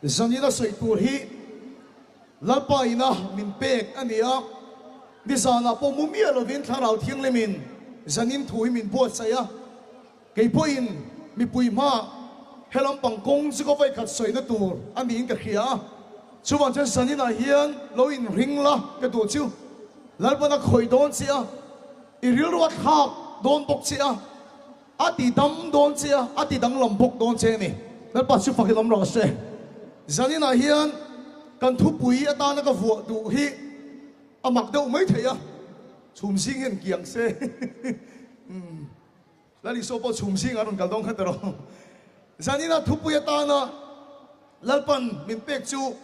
Zanina sawi tur hi Lalpa ina min pek a ni a, nizanah pawh mu miah lovin Thlarau Thianghlimin zanin thu hi min buatsaih a, kei pawhin mipui hmaah he lampang kawng chu ka vawikhat sawina tur a niin ka hria a, chuvang chuan zaninah hian lo inring la ka duh chu Lalpan a khawih dawn che a, i rilru a thlak dawn bawk che a. A ti dam dawn che a, a ti danglam bawk dawn che a ni. Lalpa chu fakin awm rawh se. Zaninah hian kan thupui atana ka vuah duh hi a mak deuh mai thei a, chhum zing hian kiang se. Umm, Lal Isua pawh chhum zingah a rawn kal dawn kha tawh. Zaninah thupui atana Lalpan min pek chu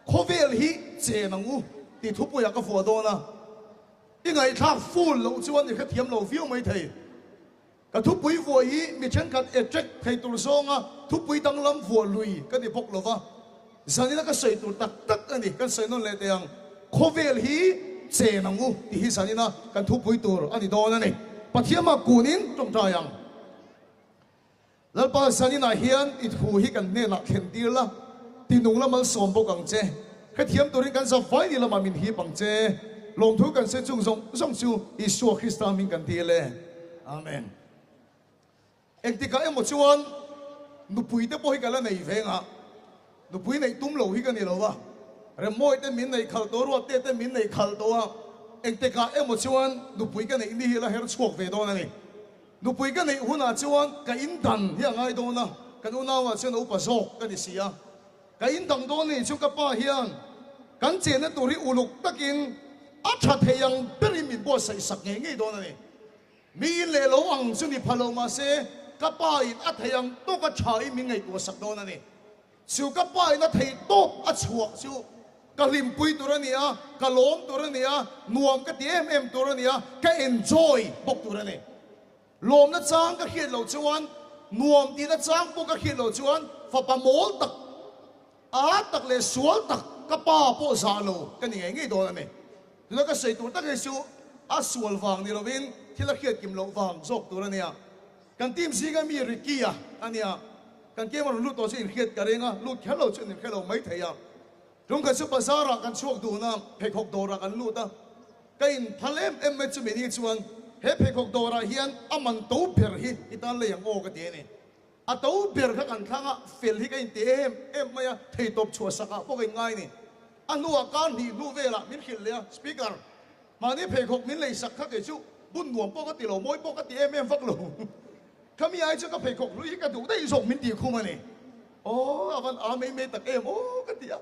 khawvel hi chen ang u tih thupuiah ka vuah dawn a. I ngaihthlak full loh chuan i hrethiam lo viau mai thei. Ka thupui vuah hi mi thenkhat attract thei tur zawnga thupui danglam vuah lui ka ni bawk lova, zanina ka sawi tur tak tak a ni, kan sawi nawn leh teh ang. Khawvel hi chen ang u tih hi zanina kan thupui tur a ni dawn a ni. Pathian mah kunin tawngtai ang. Lalpa zaninah hian i thu hi kan hnenah thlen tir la, tinung la malsawm bawk ang che. Hrethiam turin kan zavai ni lamah min hip ang che. Lawmthu kan sawi chung zawng zawng chu Isua Krista hming kan dil e. Amen. Engtikah emaw chuan nupui te pawh hi ka la nei ve ngah. Nupui neih tum lo hi ka ni lo a, Remmawi te min neih khalh tawh, Ruatte te min neih khalh tawh a, engtikah emaw chuan nupui ka neih ni hi la her chhuak ve dawn a ni. Nupui ka neih hunah chuan ka in dan hi a ngai dawn a, kan unauah chuan a upa zawk ka ni si a. Ka in dang dawn nih chu ka pa hian kan chenna tur hi uluk takin a tha thei ang berin min buatsaih sak ngei ngei dawn a ni. Mi in leh lo ang chu ni pha lo mahse ka pa in a thei ang tawka tha in min ngaihtuah sak dawn a ni. Chu ka pa in a thei tawp a chhuah chu ka hlimpui tur a ni a, ka lawm tur a ni a, nuam ka ti em em tur a ni a, ka enjoy bawk tur a ni. Lawmna chang ka hriat loh chuan, nuam tihna chang pawh ka hriat loh chuan fapa mawl tak, a tak leh sual tak ka pa pawh zah lo ka ni ngei ngei dawn a ni. Tuna ka sawi tur tak hi chu a sual vang ni lovin thil a hriat kim loh vang zawk tur a nia. Kan team zinga mi Ricky-a a nia, kan game a rawn lut tawh chu inhriat ka ring a, lut kher lo chu an inhre lo mai thei a. Tumkhat chu bazar-ah kan chhuak dun a, pheikhawk dawrah kan lut a, ka inphal em em mai chumi ni chuan he pheikhawk dawrah hian a man to ber hi i tan lei ang aw ka ti a ni. A to ber kha kan thlang a, fel hi ka inti em em mai a, theitawp chhuah sakah pawh ka inngai a ni. A hnuah kar hnih hnu velah min hrilh leh a, Speaker, Mahni pheikhawk min lei sak kha kei chu bun nuam pawh ka ti lo, mawi pawh ka ti em em vak lo. Khami ai chu ka pheikhawk hlui hi ka duh daih zawk min tih khum a ni. Aw a van a mai mai tak em aw ka ti a.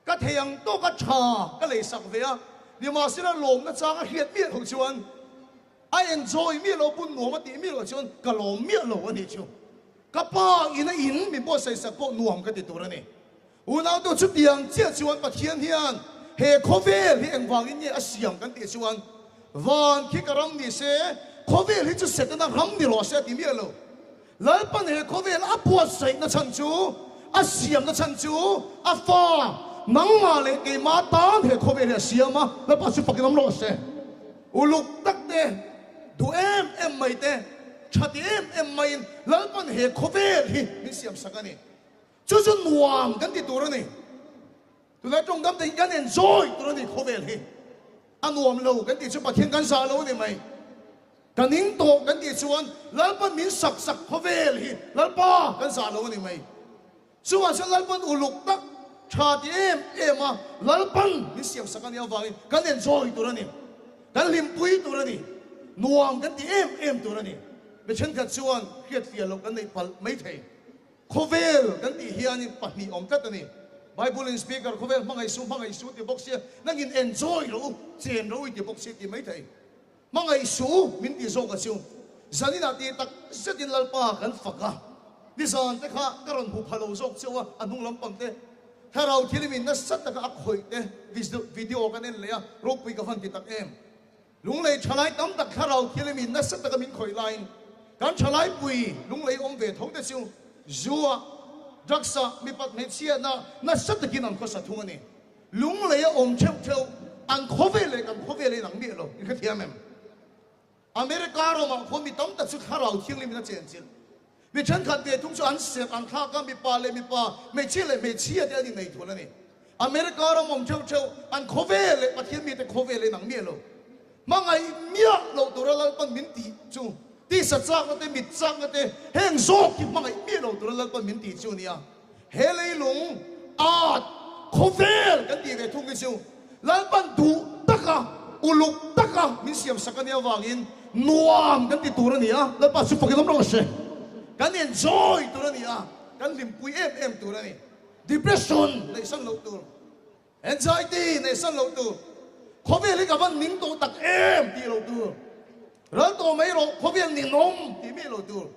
Ka thei ang tawk a tha ka lei sak ve a, nimahsela lawmna chang a hriat miah loh chuan a enjoy miah lo, bun nuam a tih miah loh chuan ka lawm miah lo a nih chu. Ka pa in a in min buatsaih sak pawh nuam ka ti tur a ni. Unautu chutiang chiah chuan Pathian hian he khawvel hi engvangin nge a siam kan tih chuan van khi ka ram ni se, khawvel hi chu Setana ram ni rawh se a ti miah lo. Lalpan he khawvel a buatsaihna chhan chu, a siamna chhan chu a fa nangmah leh keimah tan he khawvel hi a siam a, Lalpa chu fakin awm rawh se. Uluk tak te, duh em em mai te, tha ti em em maiin Lalpan he khawvel hi min siamsak a ni. Chu chu nuam kan ti tur a ni. Tunlai tawngdam te hi kan enjoy tur a ni khawvel hi. A nuam lo kan tih chu Pathian kan zah lo a ni mai. Ka ning tawh kan tih chuan Lalpan min sak sak khawvel hi Lalpa kan zah lo a ni mai. Chuvang chuan Lalpan uluk tak tha ti em em a Lalpan min siam sak a nih avangin kan enjoy tur a ni. Kan hlimpui tur a ni. Nuam kan ti em em tur a ni. Mi thenkhat chuan hriatfiah loh kan neih palh mai thei. Khawvel kan tih hianin pahnih awm tlat a ni. Bible in speaker khawvel hmangaih su hmangaih su ti bawk sia, nangin enjoy rawh u, chen rawh u i ti bawk sia ti mai thei. Hmangaih su min ti zawk a chu. Zaninah tih tak zetin Lalpa kan fak a, nizan te kha ka rawn hmu pha lo zawk cheu a, a hnung lampang te Thlarau thilimin nasa taka a khawih te video kan en leh a, ropui ka van ti tak em. Lunglei thalai tam tak thlarau thilimi nasa taka min khawih laiin kan thalai pui lunglei awm ve tho te chu zua, drugs ah mipat hmeichhiatna nasa takin an khawsa thung a ni. Lunglei a awm theuh theuh an khawvel leh kan khawvel a inang miah lo, in hrethiam em? America ramah khuan mi tam tak chu thlarau thianghlimin a chenchilh. Mi thenkhat ve thung chu an serh an thlak a, mipa leh mipa, hmeichhia leh hmeichhia te an innei thul a ni. America ram awm theuh theuh, an khawvel leh Pathian mite khawvel in ang miah lo. Hmangaih miah loh tura Lalpan min tih chu, tisa chakna te, mit chakna te, heng zawk hi hmangaih miah lo tura Lalpan min tih chu a nia. He leilung at khawvel kan tih ve thung hi chu Lalpan duh taka, uluk taka min siam sak a nia avangin nuam kan ti tur a ni a, Lalpa chu fakin awm rawh se. Kan enjoy tur a ni a, kan hlimpui em em tur a ni. Depression neihsan loh tur, anxiety neihsan loh tur, khawvel hi ka van ning tawh tak em tih loh tur, ral tawh mai rawh khawvel ninawm tih miah loh tur,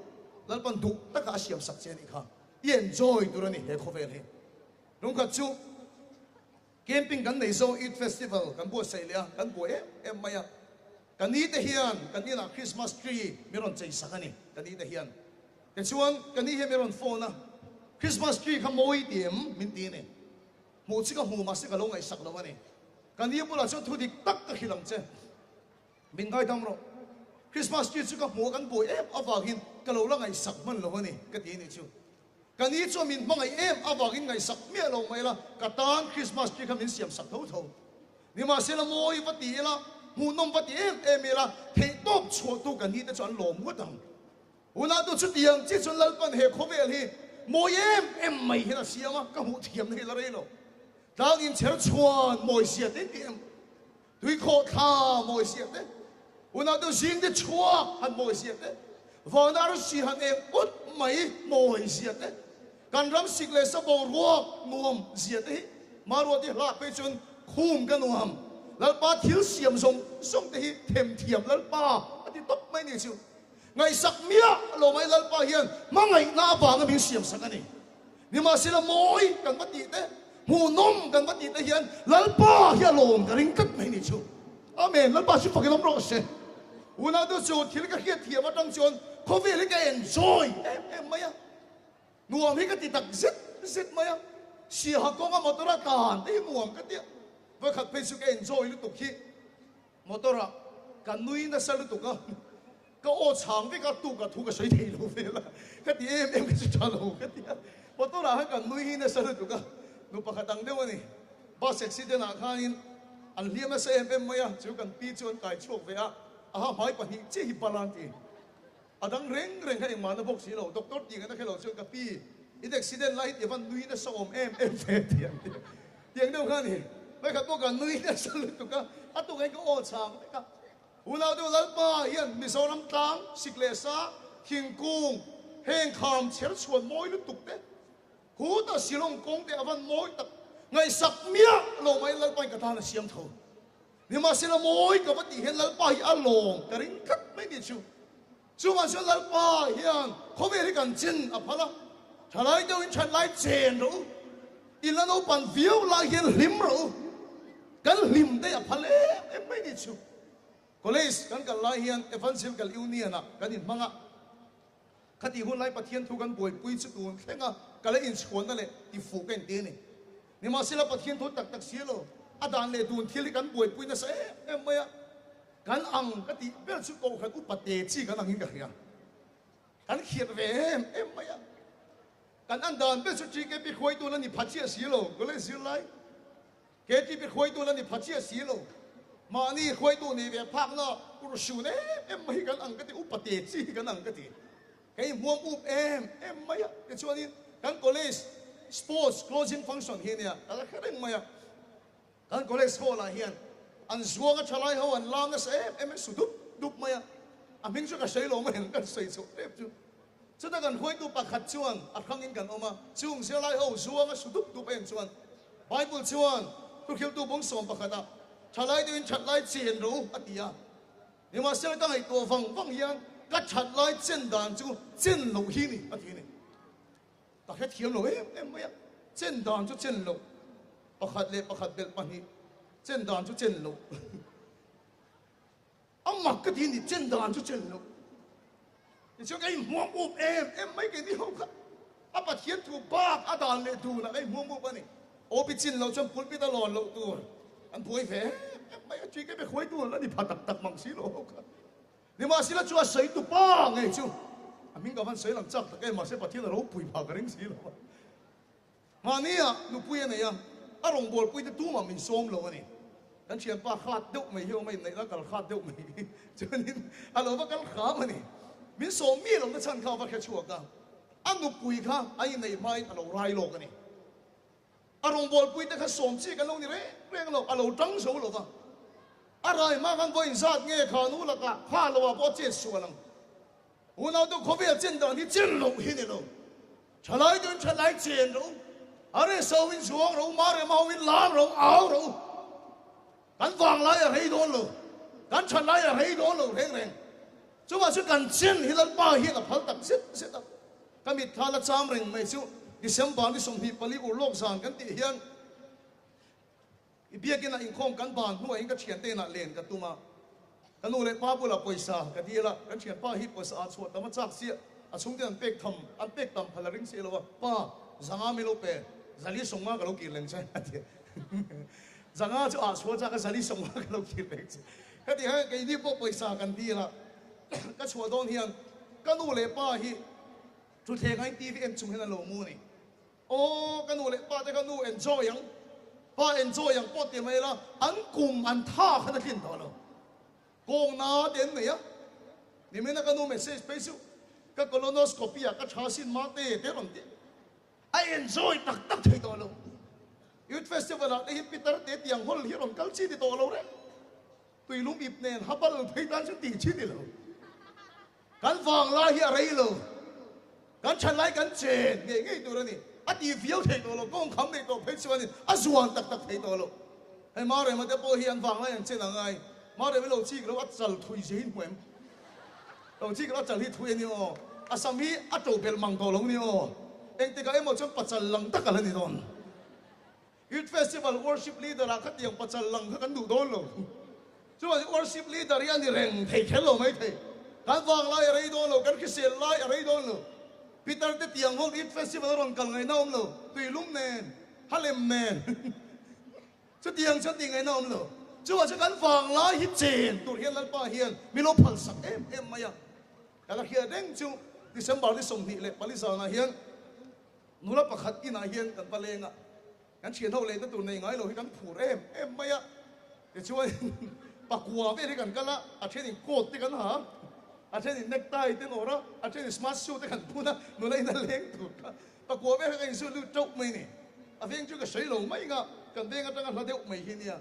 Lalpan duh taka a siam sak che a nih kha. I enjoy tur a ni he khawvel hi. Lungkhat chu camping kan nei zo Eid festival kan buatsaih leh a, kan buai em em mai a. Ka ni te hian kan inah Christmas tree min rawn chei sak a ni, ka ni te hian. Tichuan ka ni hian min rawn phone a, Christmas tree kha mawi ti em min ti a ni. Hmuh chu ka hmu mahse ka lo ngaihsak lo a ni. Ka ni bulah chuan thu dik tak ka hrilh ang che. Min ngaidam rawh. Christmas tree chu ka hmu a, kan buai em avangin ka lo la ngaihsak hman lo a ni, ka ti a nih chu. Ka ni chuan min hmangaih em avangin ngaihsak miah lo mai la, ka tan Christmas tree kha min siam sak tho tho. Nimahsela mawi va ti ila, hmuhnawm va ti em em ila, theihtawp chhuahtu ka ni te chu an lawm ngawt ang. Hunah tu chutiang chi chuan Lalpan he khawvel hi mawi em em mai hian a siam a, ka hmuh thiamna hi la rei lo. Tlang inchher chhuan mawi zia te ti em? Tui khawh thla mawi ziah te, unau deuh zing te chhuak han mawi ziah te, vana arsi han eng ut mai mawi ziah te, kan ram sik leh sa boruak nuam ziah te hi Maruati hlak phei chuan khum ka nuam. Lalpa thil siam zawng zawng te hi them thiam Lalpa a ti tawp mai ni chu. Ngaihsak miah lo mai Lalpa hian hmangaihna avanga min siam sak a ni. Nimahsela mawi kan va tih te, hmuhnawm kan va tih te hian Lalpa hi a lawm ka ring tlat mai ni chu. Amen. Lalpa chu fakin awm rawh se. Unau te chu thil ka hriat thiam atang chuan khawvel hi ka enjoy em em mai a. Nuam hi ka ti tak zet zet mai a. Siaha kawnga motor a tlan te hi nuam ka ti a. Vawikhat phei chu ka enjoy lutuk hi. Motor ah ka nui nasa lutuk a, ka aw chhang vek a, tuk ah thu ka sawi thei lo vel a, ka ti em em ka chu tha lo ka ti a, motor ah khan ka nui hi nasa lutuk a, nu pakhat ang deuh a ni, bus accident ah khanin an hliam nasa em em mai a, chu kan pi chu an kai chhuak ve a, aha hmai pahnih chiah hi bal a an ti. A dang reng reng kha engmah na bawk si lo, doctor tih ngaihna khe lo chuan ka pi in accident lai hi ti van nui nasa awm em em ve ti ang ti tiang deuh kha a ni. Vawikhat pawh ka nui nasa lutuk a, a tukah hian ka aw chhang vek a. Unau deuh Lalpa hian Mizoram tlang sik leh sa thingkung heng kham chher chhuan mawi lutuk te, khutah Shillong kawng te a van mawi tak ngaihsak miah lo mai Lalpa in ka tan a siam tho. Nimahsela mawi ka va tih hian Lalpa hi a lawm ka ring tlat mai ni chu. Chuvang chuan Lalpa hian khawvel hi kan chen a phal a, thalai deuhin that lai chen rawh u, in la naupan viau lai hian hlim rawh u, kan hlim daih a phal em em mai ni chu. College kan kal lai hian Evangelical Union ah kan inhmang a, Khatih hun lai Pathian thu kan buaipui chu tun thleng a, ka la inchhuanna leh tifuh ka inti a ni. Nimahsela Pathian thu tak tak si lo, a dan leh dun thil hi kan buaipui nasa em em mai a, kan ang ka tih ber chu kohhran upa te chi kan angin ka hria. Kan khiat ve em em mai a, kan an dan ber chu TKP hruaitu la ni pha chiah si lo, college zirlai. KTP hruaitu la ni pha chiah si lo. Mahni hruaitu nei ve phakna urhsun em em mai hi kan ang ka ti, upa te chi hi kan ang ka ti. Kei hmuam up em em mai a, tichuanin kan college sports closing function hi ania ka la hre reng mai a. Kan college hall ah hian an zuanga thalai ho an lam nasa em em a, su dup dup mai a. A hming chu ka sawi lo mai ang, kan sawi chhuah tep chu. Chuta kan hruaitu pakhat chuan a hrangin kan awm a, chung zirlai ho zuanga su dup dup en chuan Bible chuan thuhriltu bawng sawm pakhatah Thalai deuhin that lai chen rawh u a ti a. Nimahsela ka ngaihtuah vang vang hian ka that lai chen dan chu chen loh hi ni a ti a ni. Ka hrethiam lo em em mai a, chen dan chu chen loh, pakhat leh pakhat belh pahnih, chen dan chu chen loh. A mak ka ti ni, chen dan chu chen loh. Tichuan ka inhmuam up em em mai keini ho kha. A Pathian thu bak a dan leh dunah ka inhmuam up a ni. Aw pi chin loh chuan pulpit a lawn loh tur an buai ve em em mai a, tui ka be khuai tur a ni pha tak tak mang si lo ho kha. Nimahsela chu a sawi tu pa ngei chu. A hming ka van sawi lang chak tak em, mahse Pathian a ropui phah ka ring si lo a. Mahnia nupui a nei a, a rawngbawlpui te tumah min sawm lo a ni. Kan thianpa khat deuh mai hi awm a, inneih la kal khat deuh mai hi chuanin a lo va kal hram a ni. Min sawm mi lohna chhan kha a va hre chhuak a, a nupui kha a inneih hmain a lo rai lawk a ni. A rawngbawlpui te kha sawm chi kan lo ni reng reng lo, a lo tang zo lo va. A rai hma khan vawiin zat nge kha nu lakah kha lo ah pawh a chet sual ang. Unau-tu khawvel chen dan hi chen loh hi ni lo. Thalai tuin thalai chen ro, a rehso in zuang ro, marema ho in lam ro, au ro. Kan vanglai a rei dawn lo, kan thalai a rei dawn lo reng reng. Chuvah chu kan chen hi Lalpa hian a phal tak zet zet a. Ka mitthla la cham reng mai chu December ni 24 urlawk zan kan tih hian I biakinah inkhawm kan ban hnuaiin ka thiante inah len ka tum a, ka nu leh pa bulah pawisa ka dil a, kan thianpa hi pawisa ah chhuah tam a chak chiah, a chhungte an pek tham, an pek tam phal a ring si lo a, pa, zanga min lo pe, zali sawnga ka lo kir leng che, a ti a, zanga chu ah chhuah chak a, zali sawnga ka lo kir leng che, ka ti khan keini pawh pawisa kan dil a, ka chhuah dawn hian ka nu leh pa hi thutthleng aiin TV en chung hian an lo mu a ni. Aw ka nu leh pa te kha nu enjoy ang, pa enjoy ang pawh ti mai ila an kum an tha khan a tlin tawh lo. Kawng na te an nei a, nimina ka nu message phei chu ka colonoscopy ah ka tha sin mah te te rawn ti. A enjoy tak tak thei tawh lo. Youth festival ah te hi pitar te tiang hawl hi rawn kal chi ti tawh lo reng. Tuilum ip nen habal phei tan chu tih chi ni lo. Kan vang lai hi a rei lo. Kan than lai kan chen ngei ngei tur a ni. A ti viau thei tawh lo, kawng kham neih tawh phei chuanin a zuan tak tak thei tawh lo. Hei Marema te pawh hi an vang lai an chen a ngai. Marem hi lo chik lo a chal thui zein hmu em? Lo chik lo a chal hi thui a ni aw. A sam hi a to belh mang tawh lo ni aw. Engtikah emaw chuan pachal lang tak a la ni dawn. Youth Festival Worship Leader ah khatiang pachal lang kha kan duh dawn lo. Chuan Worship Leader hi a ni reng thei kher lo mai thei. Kan vang lai a rei dawn lo, kan hrisel lai a rei dawn lo. Peter te tiang ho Youth Festival a rawn kal ngaihna awm lo, tuilum nen, halem nen. Chutiang chuan tih ngaihna awm lo. Chuvang chuan kan vang lai hi chen tur hian Lalpa hian min lo phalsak em em mai a. Ka la hriat reng chu December ni 24 zanah hian Nula pakhat inah hian kan va leng a, kan thian ho lehna tur nei ngai lo hi kan phur em em mai a. Tichuan pakua vel hi kan kal a, a thenin coat te kan ha a, a thenin necktie te an awrh a, a thenin smart shoe te kan phun a, nula ina leng tur kha pakua vel kha kan inzut lut teuh mai a ni. A veng chu ka sawi lo mai nga, kan veng atanga hla deuh mai hi nia.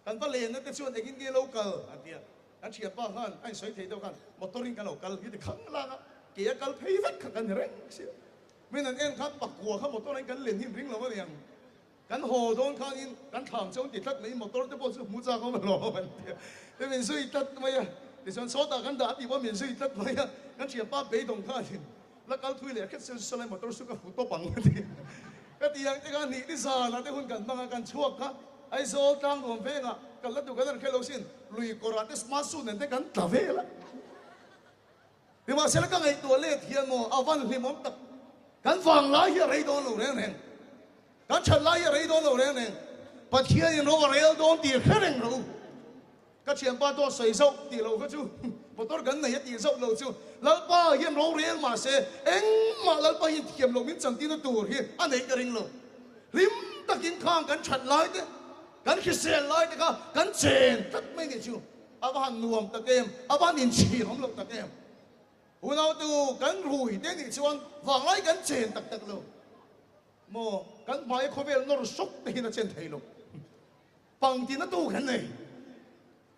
Kan va lenna te chuan engin nge lo kal a ti a, kan thianpa khan a insawi thei deuh khan motor in kan lo kal hi ti khang lang a, ke a kal phei vek kha kan ni reng sia. Min an en khan pakua kha motor in kan len hi ring lo a niang, kan haw dawn khanin kan thlang chu an ti tlat mai, motor te pawh chu hmu chak awm alawm an ti a, te min zui tlat mai a, tichuan sawtah kan dah a tih pawh min zui tlat mai a, kan thianpa beidawng khanin la kal thui leh khet sia chu salai motor chu ka hmu tawp ang a ti a, ka ti ang te khan nih ni zanah te hun kan hmang a, kan chhuak kha Aizawl tlangnuam vengah kan la duh kan han khelh lo sin, lui kawrah te smart suit nen te kan tla vel a. Nimahsela ka ngaihtuah let hian maw a van hlimawm tak. Kan vang lai hi a rei dawn lo reng reng. Kan that lai hi a rei dawn lo reng reng. Pathianin ro a rel dawn tih hre reng ro. Ka thianpa dawt sawi zauh tih loh kha chu motor kan nei a tih zauh lo chu Lalpa hian ro rel mahse engmah Lalpa hian thiam loh min chantirna tur hi a neih ka ring lo. Hlim takin khang kan that lai te, kan hrisel lai te kha kan chen tlat mai nih chu. A va han nuam tak em, a va han inchhir awm lo tak em. Unautu kan rui te nih chuan vanglai kan chen tak tak lo maw, kan hmaia khawvel nawr sawk te hian a chen thei lo. Pangtina tu kan nei.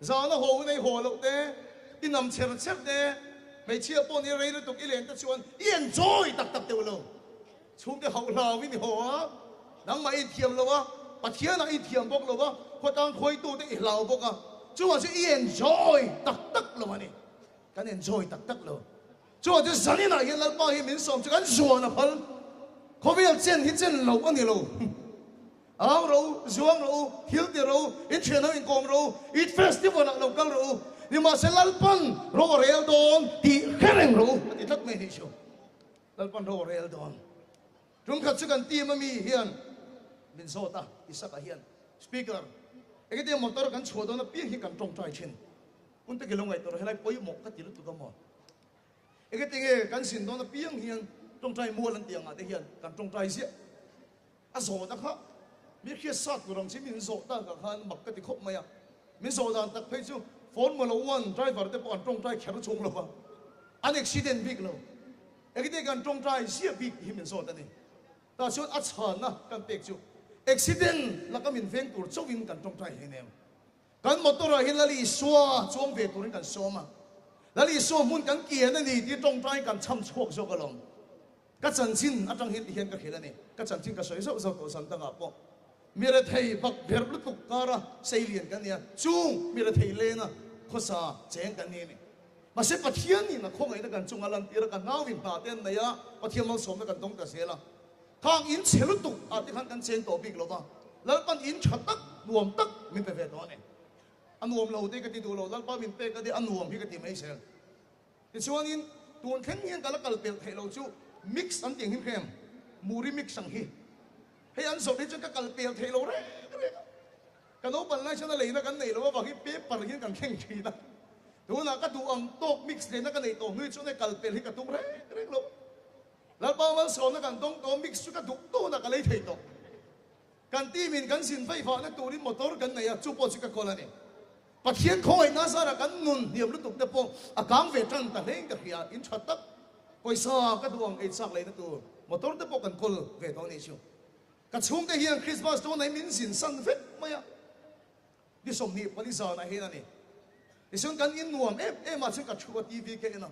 Zana haw nei haw loh te, i nam cher cher te, hmeichhia pawh ni rei lutuk i len te chuan i enjoy tak tak deuh lo. Chhungte hauh hlau in i haw a, nangmah i inthiam lo a, Pathianah i inthiam bawk lo a, khawtlang khuaitute i hlau bawk a, chuvang chu i enjoy tak tak lo a ni. Kan enjoy tak tak lo. Chuvang chu zaninah hian Lalpa hi min sawm chu kan zuan a phal. Khawvel chen hi chen loh a ni lo. Au ro u, zuang ro u, thil ti ro u, inthian ho inkawm ro u, Eid festival ah lo kal ro u, nimahse Lalpan ro a rel dawn tih hre reng ro u a ti tlat mai a nih chu. Lalpan ro a rel dawn. Tumkhat chu kan team a mi hian min zawt a, Isaka hian, Speaker, engtin motor kan chhuah dawn apiang hi kan tawngtai thin. Hun te kilo ngaihtuah rawh, helai pawimawh ka ti lutuk a maw? Engati nge kan zin dawn apiang hian tawngtai mual an tih angah te hian kan tawngtai ziah. A zawhna kha mi hriat sat tur ang chi min zawh takah khan mak ka ti khawp mai a. Min zawh dan tak phei chu Formula One driver te pawh an tawngtai kher chung lo va, an accident bik lo. Engati kan tawngtai ziah bik tih hi min zawt a ni. Tah chuan a chhanna kan pek chu accident laka min veng tur chauhin kan tawngtai hlei nem. Kan motor ah hian Lal Isua chuang ve turin kan sawm a, Lal Isua hmun kan kian a ni tih tawngtai kan chham chhuak zawk alawm. Ka chanchin atang hian tihian ka hrilh a ni. Ka chanchin ka sawi zauh zauh tawh zan dangah pawh mi rethei bak berh lutuk kara seilian kan ni a, chung mi rethei lena khawsa cheng kan ni a ni. Mahse Pathianin a khawngaihna kan chunga lantir a, ka nauin hna te an nei a, Pathian malsawmna kan dawng ta zel a. Khang in chhe lutuk ah te khan kan cheng tawh bik lo va, Lalpan in tha tak, nuam tak min pe ve tawh a ni. A nuam lo te ka ti duh lo, Lalpa min pek a nia, a nuam hi ka ti mai zel. Tichuanin tun thleng hian ka la kal pelh theih lo chu mix an tih ang hi hrem, Muri mix ang hi. Hei an zawrh hi chuan ka kal pel theih lo reng reng a. Ka naupang lai chuan a leina kan neih loh avangin paper hian kan thleng thin a. Tunah ka duh ang tawk mix leina ka neih tawh hnui chuan hei kal pel hi ka tum reng reng lo. Lalpa malsawmna kan dawng tawh mix chu ka duh tawna ka lei thei tawh. Kan team in kan zin vaih vahna turin motor kan nei a, chu pawh chu ka kawl a ni. Pathian khawngaihna zarah kan nun hniam lutuk te pawh a kang ve tan ta hlein ka hria, in tha tak pawisa ka duh ang ei chak leina tur motor te pawh kan kawl ve tawh a nih chu. Ka chhungte hian Christmas dawnah hi min zin san vek mai a. Ni 24 zanah hian a ni. Tichuan kan in nuam em em ah chuan ka thu a TV ka en a.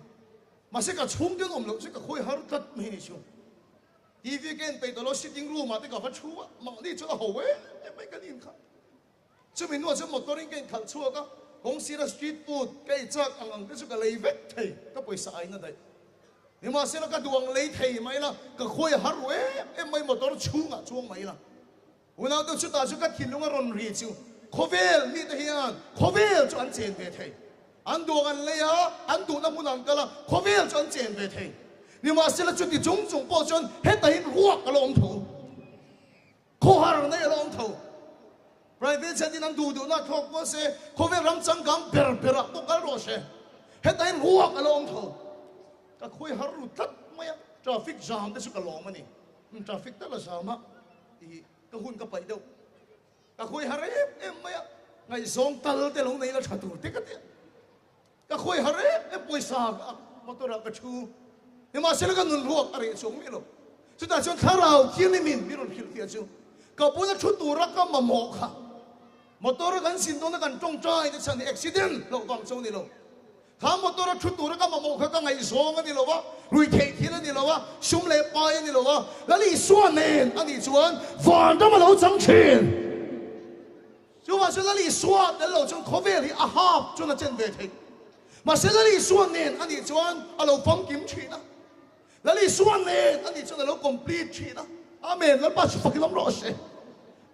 Mahse ka chhungte an awm loh chu ka khawi har tlat mai a ni chu. TV ka en peih tawh lo sitting room ah te ka va thu a, mahni chuan a ho em em mai kan in kha. Chumi hnuah chuan motor in ka inkhalh chhuak a, kawng sira street food ka ei chak ang ang te chu ka lei vek thei, ka pawisa aina daih. Nimahsela ka duh ang lei thei mai la, ka khawi har ru em em mai motor chhungah chuang mai la. Unaute chutah chu ka thinlung a rawn ri chu khawvel mite hian khawvel chu an chen ve thei. An duang an lei a, an duhna hmun an kal a, khawvel chu an chen ve thei. Nimahsela chuti chung chung pawh chuan hetahin ruak a la awm tho. Khawhar nei a la awm tho. Private jet in an duh duhna thlawk kual se, khawvel ram changkang ber berah pawh kal rawh se. Hetahin ruak a la awm tho. Ka khawi har ru tlat mai a, traffic jam te chu ka lawm a ni. Traffic tal a zam a. I ka hun ka paih deuh. Ka khawi har em em mai a, ngaihzawng tal te lo nei la tha tur te ka ti a. Ka khawi har em em pawisa ka motor ah ka thu. Nimahsela ka nun ruak a reh chuang miah lo. Chutah chuan thlarau thianghlimin min rawn hrilh fiah chu ka bula thu tura ka mamawh kha motor kan zin dawna kan tawngtai te chhan hi accident loh vang chu a ni lo. Kha motor a thu tura ka mamawh kha ka ngaihzawng a ni lo a, ruihtheih thil a ni lo a, sum leh pai a ni lo a, Lal Isua nen a nih chuan vanram a lo chang thin. Chuvang chuan Lal Isua tel lo chuan khawvel hi a hap chuan a chen ve theih. Mahse Lal Isua nen a nih chuan a lo famkim thin a, Lal Isua nen a nih chuan a lo complete thin a. Amen. Lalpa chu fakin awm rawh se.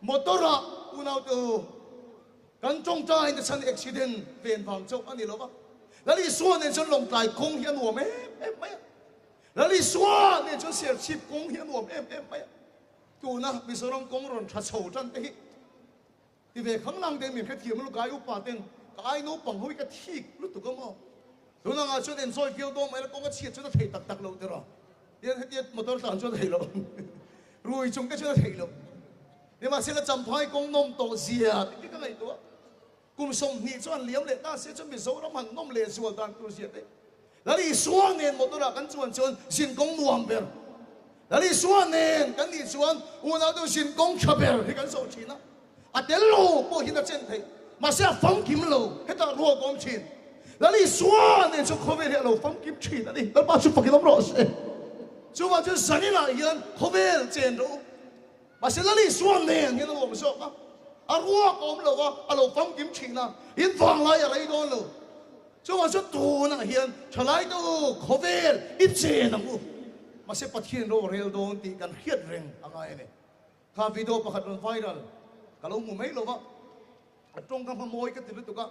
Motor ah unaute u. Kan tawngtai na chhan accident ven vang chauh a ni lo va, Lal Isua nen chuan Lawngtlai kawng hi a nuam em em mai a, Lal Isua nen chuan Serchhip kawng hi a nuam em em mai a. Tuna Mizoram kawng rawn tha chho tan te hi ti ve khang lang te min hrethiam lutuk ai upa ten ka ai naupang ho hi ka thik lutuk a maw. Tuna ngah chuan enjoy viau dawn mai la kawng a chhiat chuan a thei tak tak lo tiraw. Tian hetia motor tlan chuan a thei lo. Rui chung te chuan a thei lo. Nimahsela Champhai kawng nawm tawh zia te khi ka ngaihtuah. Kum 20 chuan liam leh ta se chuan Mizoram han nawm leh zual dan tur zia te. Lal Isua nen motor ah kan chuan chuan zin kawng nuam ber. Lal Isua nen kan nih chuan unau deuh zin kawng tha ber hi kan zawh thin a. A tel lo pawh hian a chen theih. Mahse a famkim lo. Hetah ruak a awm thin. Lal Isua nen chuan khawvel hi a lo famkim thin a ni. Lalpa chu fakin awm rawh se. Chuvang chuan zaninah hian khawvel chen rawh u. Mahse Lal Isua nen hian a nuam zawk a, a ruak a awm lo va, a lo famkim thin a, in vanglai a rei dawn lo. Chuvang chuan tunah hian thalai te u, khawvel i chen ang u. Mahse Pathian ro a rel dawn tih kan hriat reng a ngai a ni. Kha video pakhat rawn viral ka lo hmu mai lo va, a tawng ka hma mawi ka ti lutuk a,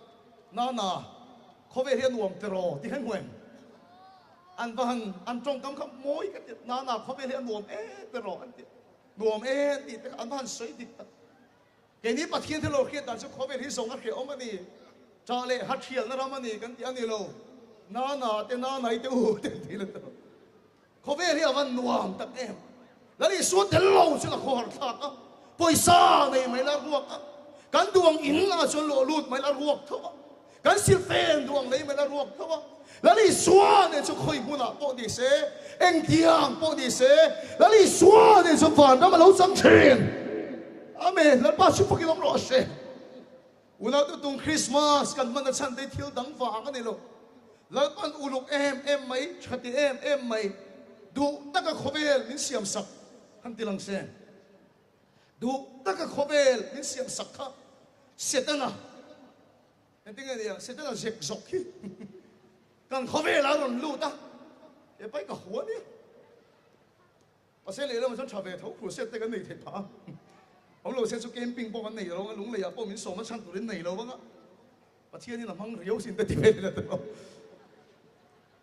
Nana, khawvel hi a nuam tiraw tih kha hmu em? An va han, an tawngkam kha mawi ka ti, Nana, khawvel hi a nuam e tiraw an ti, nuam e an tih te kha an va han sawi dik tak. Keini Pathian thil lo hriat dan chu khawvel hi zawng a hrehawm a ni, ṭah leh ha ṭhialna ram a ni kan ti a ni lo. Nana te Nanai te u te an ti la tawh. Khawvel hi a van nuam tak em. Lal Isua tel lo chuan a khawhar thlak a, pawisa nei mai la ruak a, kan duang in ah chuan luah lut mai la ruak tho a, kan silfen duang nei mai la ruak tho a. Lal Isua nen chu khawi hmunah pawh ni se, engtiang pawh ni se, Lal Isua nen chuan vanram a lo chang thin. Amen. Lalpa chu fakin awm rawh se. Unau tung Krismas kan hman a chhan te thil dang vang a ni lo. Lalpan uluk em em mai, tha ti em em mai, duh taka khawvel min siam sak han ti lang se. Duh taka khawvel min siam sak kha Setana, engtin nge nia, Setana zek zawk hi kan khawvelah a rawn lut a, he pai ka hua nia. Pasel lehlamah chuan tha ve tho crusade te kan nei thei phah a, awm lo se chu camping pawh kan nei lo anga lungleiah pawh min sawm a chhan turin nei lo anga Pathianin a hmang riau sin te ti ve ila tawh.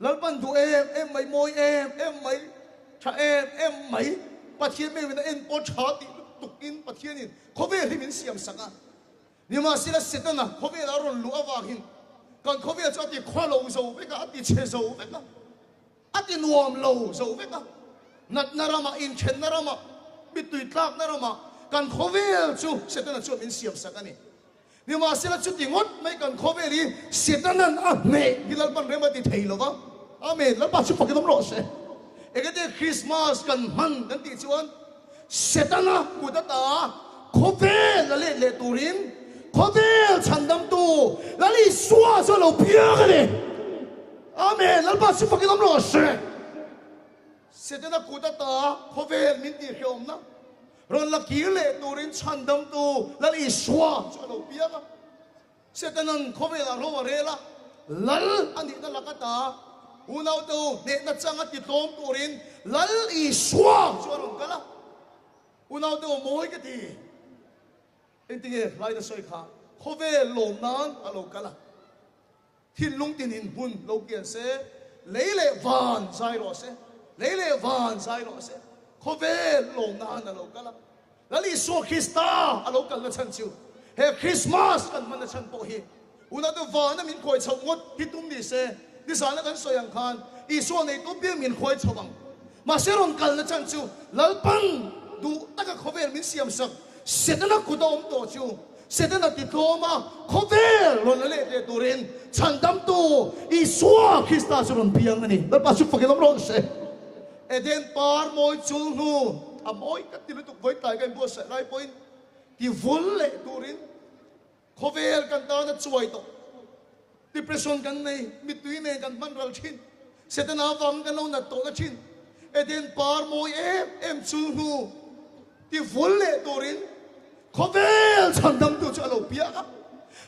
Lalpan duh em em mai, mawi em em mai, tha em em mai, Pathian meuhin a en pawh tha tih lutukin Pathianin khawvel hi min siam sak a. Nimahsela Setana khawvelah a rawn luh avangin kan khawvel chu a ti khaw lo zo vek a, a ti chhe zo vek a. A ti nuam lo zo vek a, natna ramah, inthenna ramah, mittui tlakna ramah kan khawvel chu Setana chuan min siam sak a ni. Nimahsela chuti ngawt mai kan khawvel hi Setanan a hneh hi Lalpan rem a ti thei lo va. Amen. Lalpa chu fakin awm rawh se. Engati Christmas kan hman kan tih chuan Setana kut ata khawvel a let leh turin khawvel chhandamtu Lal Isua chu a lo piang a ni. Amen! Lalpa chu fakin awm rawh se. Setana kut ata khawvel min tihhrehawmna rawn la kir leh turin chhandamtu Lal Isua chu a lo piang a. Setanan khawvelah ro a rel a, Lal a nihna lak ata unaute u hnehna chang a titlawm turin Lal Isua chu a rawn kal a. Unaute u mawi ka ti. Engtinge hlaina sawi kha khawvel lawm nan a lo kal a. Thinlung tinin hmun lo kian se, lei leh van zai rawh se, lei leh van zai rawh se, khawvel lawm nan a lo kal a. Lal Isua Krista a lo kalna chhan chu he Krismas kan hmanna chhan pawh hi unau vana min khawi chhoh ngawt hi tum ni se, nizana kan sawi ang khan Isua neitu piang min khawi chho ang. Mahse rawn kalna chhan chu Lalpan duh taka khawvel min siamsak Setana kut a awm tawh chu Setana ti tlawm a, khawvel rawn la leh leh turin chhandamtu Isua Krista chu rawn piang a ni. Lalpa chu fakin awm rawh se. Eden par mawi chul hnu a mawi ka ti lutuk vawi tlai ka inbuatsaih lai pawhin ti vul leh turin khawvel kan tan a chuai tawh. Depression kan nei, mittui nen kan hman ral thin. Setana avangin kan lo nat tawh na thin. Eden par mawi em em chul hnu ti vul leh turin khawvel chhandamtu chu a lo piak a.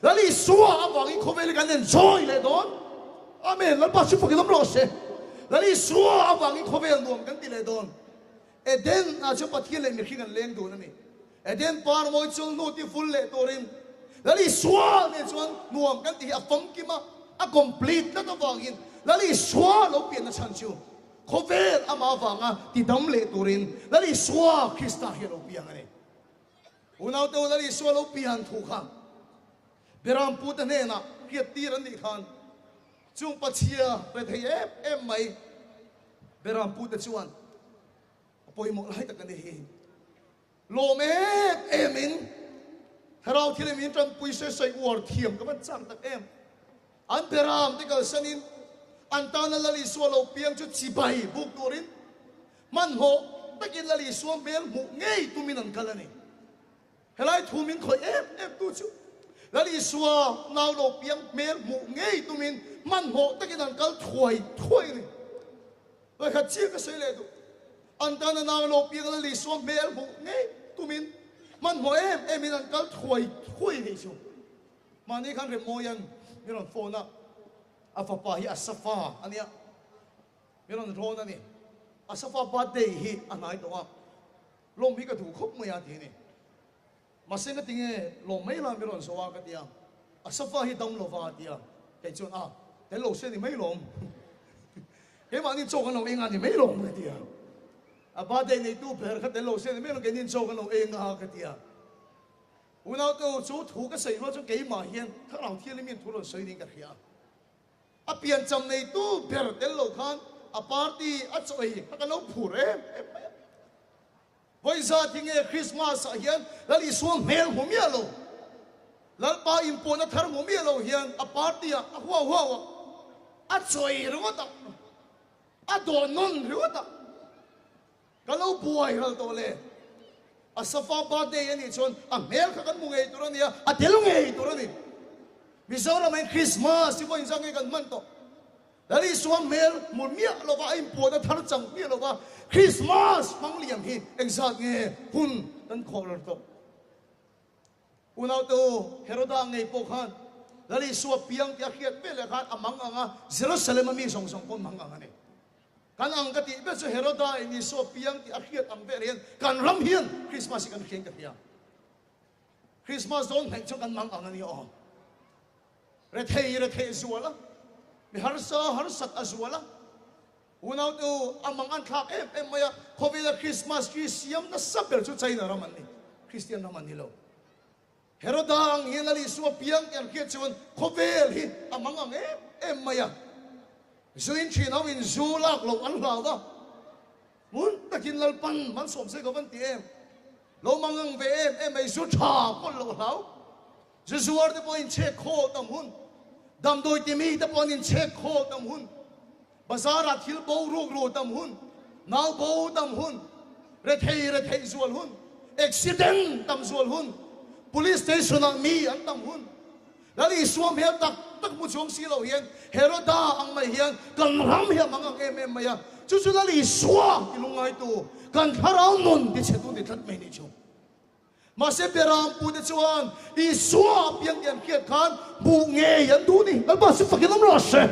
Lal Isua avangin khawvel hi kan enjoy leh dawn. Amen. Lalpa chu fakin awm rawh se. Lal Isua avangin khawvel nuam kan ti leh dawn. Eden ah chuan Pathian leh mihring an leng dun a ni. Eden par mawi chul hnu ti vul leh turin Lal Isua nen chuan nuam kan tih hi a famkim a, a complete tlat avangin Lal Isua lo pianna chhan chu khawvel ama avanga ti dam leh turin Lal Isua Krista hi a lo piang a ni. Unaute u Lal Isua lo pian thu kha Beram pute hnenah hriattir an nih khan chung Pachhia rethei em em mai Beram pute chuan A pawimawh lai tak a ni hi. Lawm em em in Thlarau thil in tanpui se sawi uar thiam ka van chak tak em. An beram te kalsan in an tana Lal Isua lo piang chu chibai buk turin hmanhmawh takin Lal Isua hmel hmuh ngei tumin an kal a ni. Helai thu min khawih em em tu chu Lal Isua nau lo piang hmel hmuh ngei tumin hmanhmawh takin an kal thuai thuai a ni. Vawikhat chiah ka sawi leh duh. An tan a nau lo piang Lal Isua hmel hmuh ngei tumin hmanhmawh em em in an kal thuai thuai nih chu. Mahni khan Remmawia'n min rawn phone a, a fapa hi Asafa a nia, min rawn rawn a ni. Asafa birthday hi a hnai tawh a, lawm hi ka duh khawp mai a ti a ni. Mahse ka ti nge, lawm mai la mi rawn zawh a ka ti a, Asafa hi dam lova a ti a, kei chuan a, tel lo se ni mai lawm, keimahni chaw kan lo eng a ni mai lawm ka ti a, a birthday neitu ber kha tel lo se ni mai lawm keinin chaw kan lo eng a ka ti a. Unaute chu thu ka sawi rual chuan keimah hian Thlarau Thianghlim hian thu rawn sawi niin ka hria a. A piancham neitu ber tel lo khan a party a chaw ei kha kan lo phur em em mai a. Vawi zat hi nge Christmas ah hian Lal Isua hmel hmu miah lo, Lalpa inpawhna thar hmu miah lo hian a party ah a huau huau a, a chaw ei ringawt a, a dawh nawn ringawt a. Ka lo buai ral tawh le. A safa birthday a nih chuan a hmel kha kan hmu ngei tur a nia, a tel ngei tur a ni. Mizoram ah Christmas hi vawiin zang nge kan hman tawh. Lal Isua hmel hmu miah lova a inpuahna thar chang miah lova Christmas hmang liam hi engzat nge hun kan khawh ral tawh. Unaute u, Heroda ngei pawh khan Lal Isua piang tih a hriat vel leh khan a mang ang a, Jerusalem a mi zawng zawng pawh an mang ang a ni. Kan ang ka tih ber chu Heroda in Isua piang tih a hriat ang vel hian kan ram hian Christmas hi kan hriain ka hria. Christmas dawn hnaih chu kan mang ang a ni aw. Rethei rethei zual a, mi harsa harsat a zual a. Unaute u, a mang an thlak em em mai a, khawvela Christmas tree siam nasa ber chu China ram an ni, Christian ram an ni lo. Heroda ang hian Lal Isua piang tih an hriat chuan khawvel hi a mang ang em em mai a. Zu in thin ho in zu lak loh an hlau va, hmun takin Lalpan man sawm se ka van ti em, lo mang ang ve em em mai, zu tha pawh loh hlau. Zu zuar te pawh inchhek khawl tam hun, damdawi timi te pawh an inchhek khawl tam hun, bazar ah thil bo ruk ru tam hun, nau bo tam hun, rethei retheih zual hun, accident tam zual hun, police station ah mi an tam hun, Lal Isua hmel tak tak hmu chuang si lo hian Heroda ang mai hian kan ram hi a mang ang em em mai a, chu chu Lal Isua ti lungngaitu kan thlarau nun ti chhetu ni tlat mai ni chu. Mahse Beram pute chuan Isua a piang tih an hriat khan hmuh ngei an duh ni. Lalpa chu fakin awm rawh se.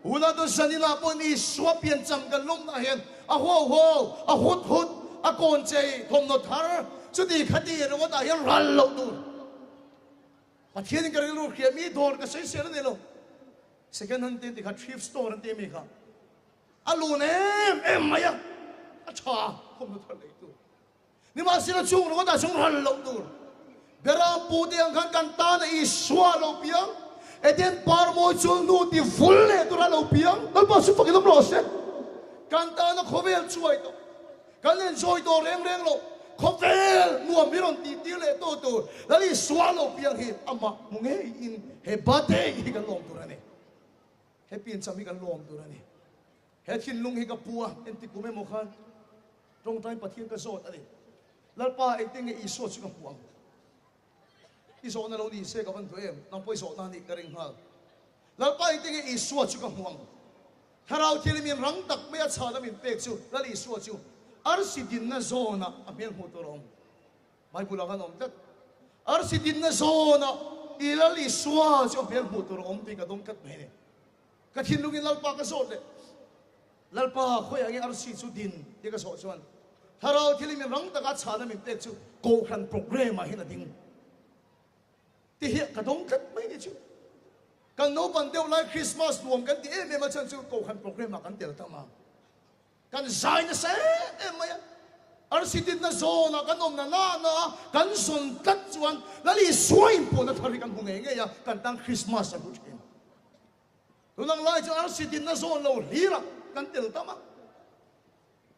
Hunah chuan Zaninah pawhin Isua piancham kan lawmnah hian a huau huau, a hut hut, a kawn chei, thawmhnaw thar, chuti khati ringawtah hian ral loh tur. Pathianin ka rilru hria mi dawr ka sawisel a ni lo. Second hand te an ti kha, thrift store an ti ami kha. A lun em em mai a, a tha thawmhnaw thar lei tur. Nimahsela chung ringawtah chung ral loh tur Beram pute ang khan kan tana Isua lo piang, Eden par mawi chu nu ti vul leh tura lo piang, Lalpa chu fakin awm rawh se. Kan tana khawvel chuai tawh, kan enjoy tawh reng reng loh, khawvel nuam hi rawn tih tir leh tawh tur Lal Isua lo piang hi amah hmu ngeiin he birthday hi kan lawm tur a ni. He piancham hi kan lawm tur a ni. He thinlung hi ka pu a, engti kum emaw khan tawngtain Pathian ka zawt a ni. Lalpa, engtin nge Isua chu ka hmuh ang? I zawhna lo ni se ka van duh em? Nang pawh i zawhna anih ka ring nghal. Lalpa, engtin nge Isua chu ka hmuh ang? Thlarau thil min rang tak mai a chhana min pek chu Lal Isua chu arsi dinna zawnah a hmel hmuh tur a awm. Bible ah khan a awm tlat. Arsi dinna zawnah i Lal Isua chu a hmel hmuh tur a awm tih ka dawng tlat mai a ni. Ka thinlungin Lalpa ka zawt leh, Lalpa, khawiah nge arsi chu din? tih ka zawh chuan Thlarau thilin min rang taka chhana min pek chu Kohhran programme ah hian a ding ti hi ka dawng tlat mai ni chu. Kan naupan deuh lai Christmas nuam kan ti em em a chhan chu Kohhran programme ah kan tel tam a. Kan zai nasa em em mai a, arsi dinna zawnah kan awm na na na a, kan zawn tlat chuan Lal Isua inpawhna thar hi kan hmu ngei ngei a, kan tan Christmas a hlu thin. Tunang lai chu arsi dinna zawn lo hlirah kan tel tam a,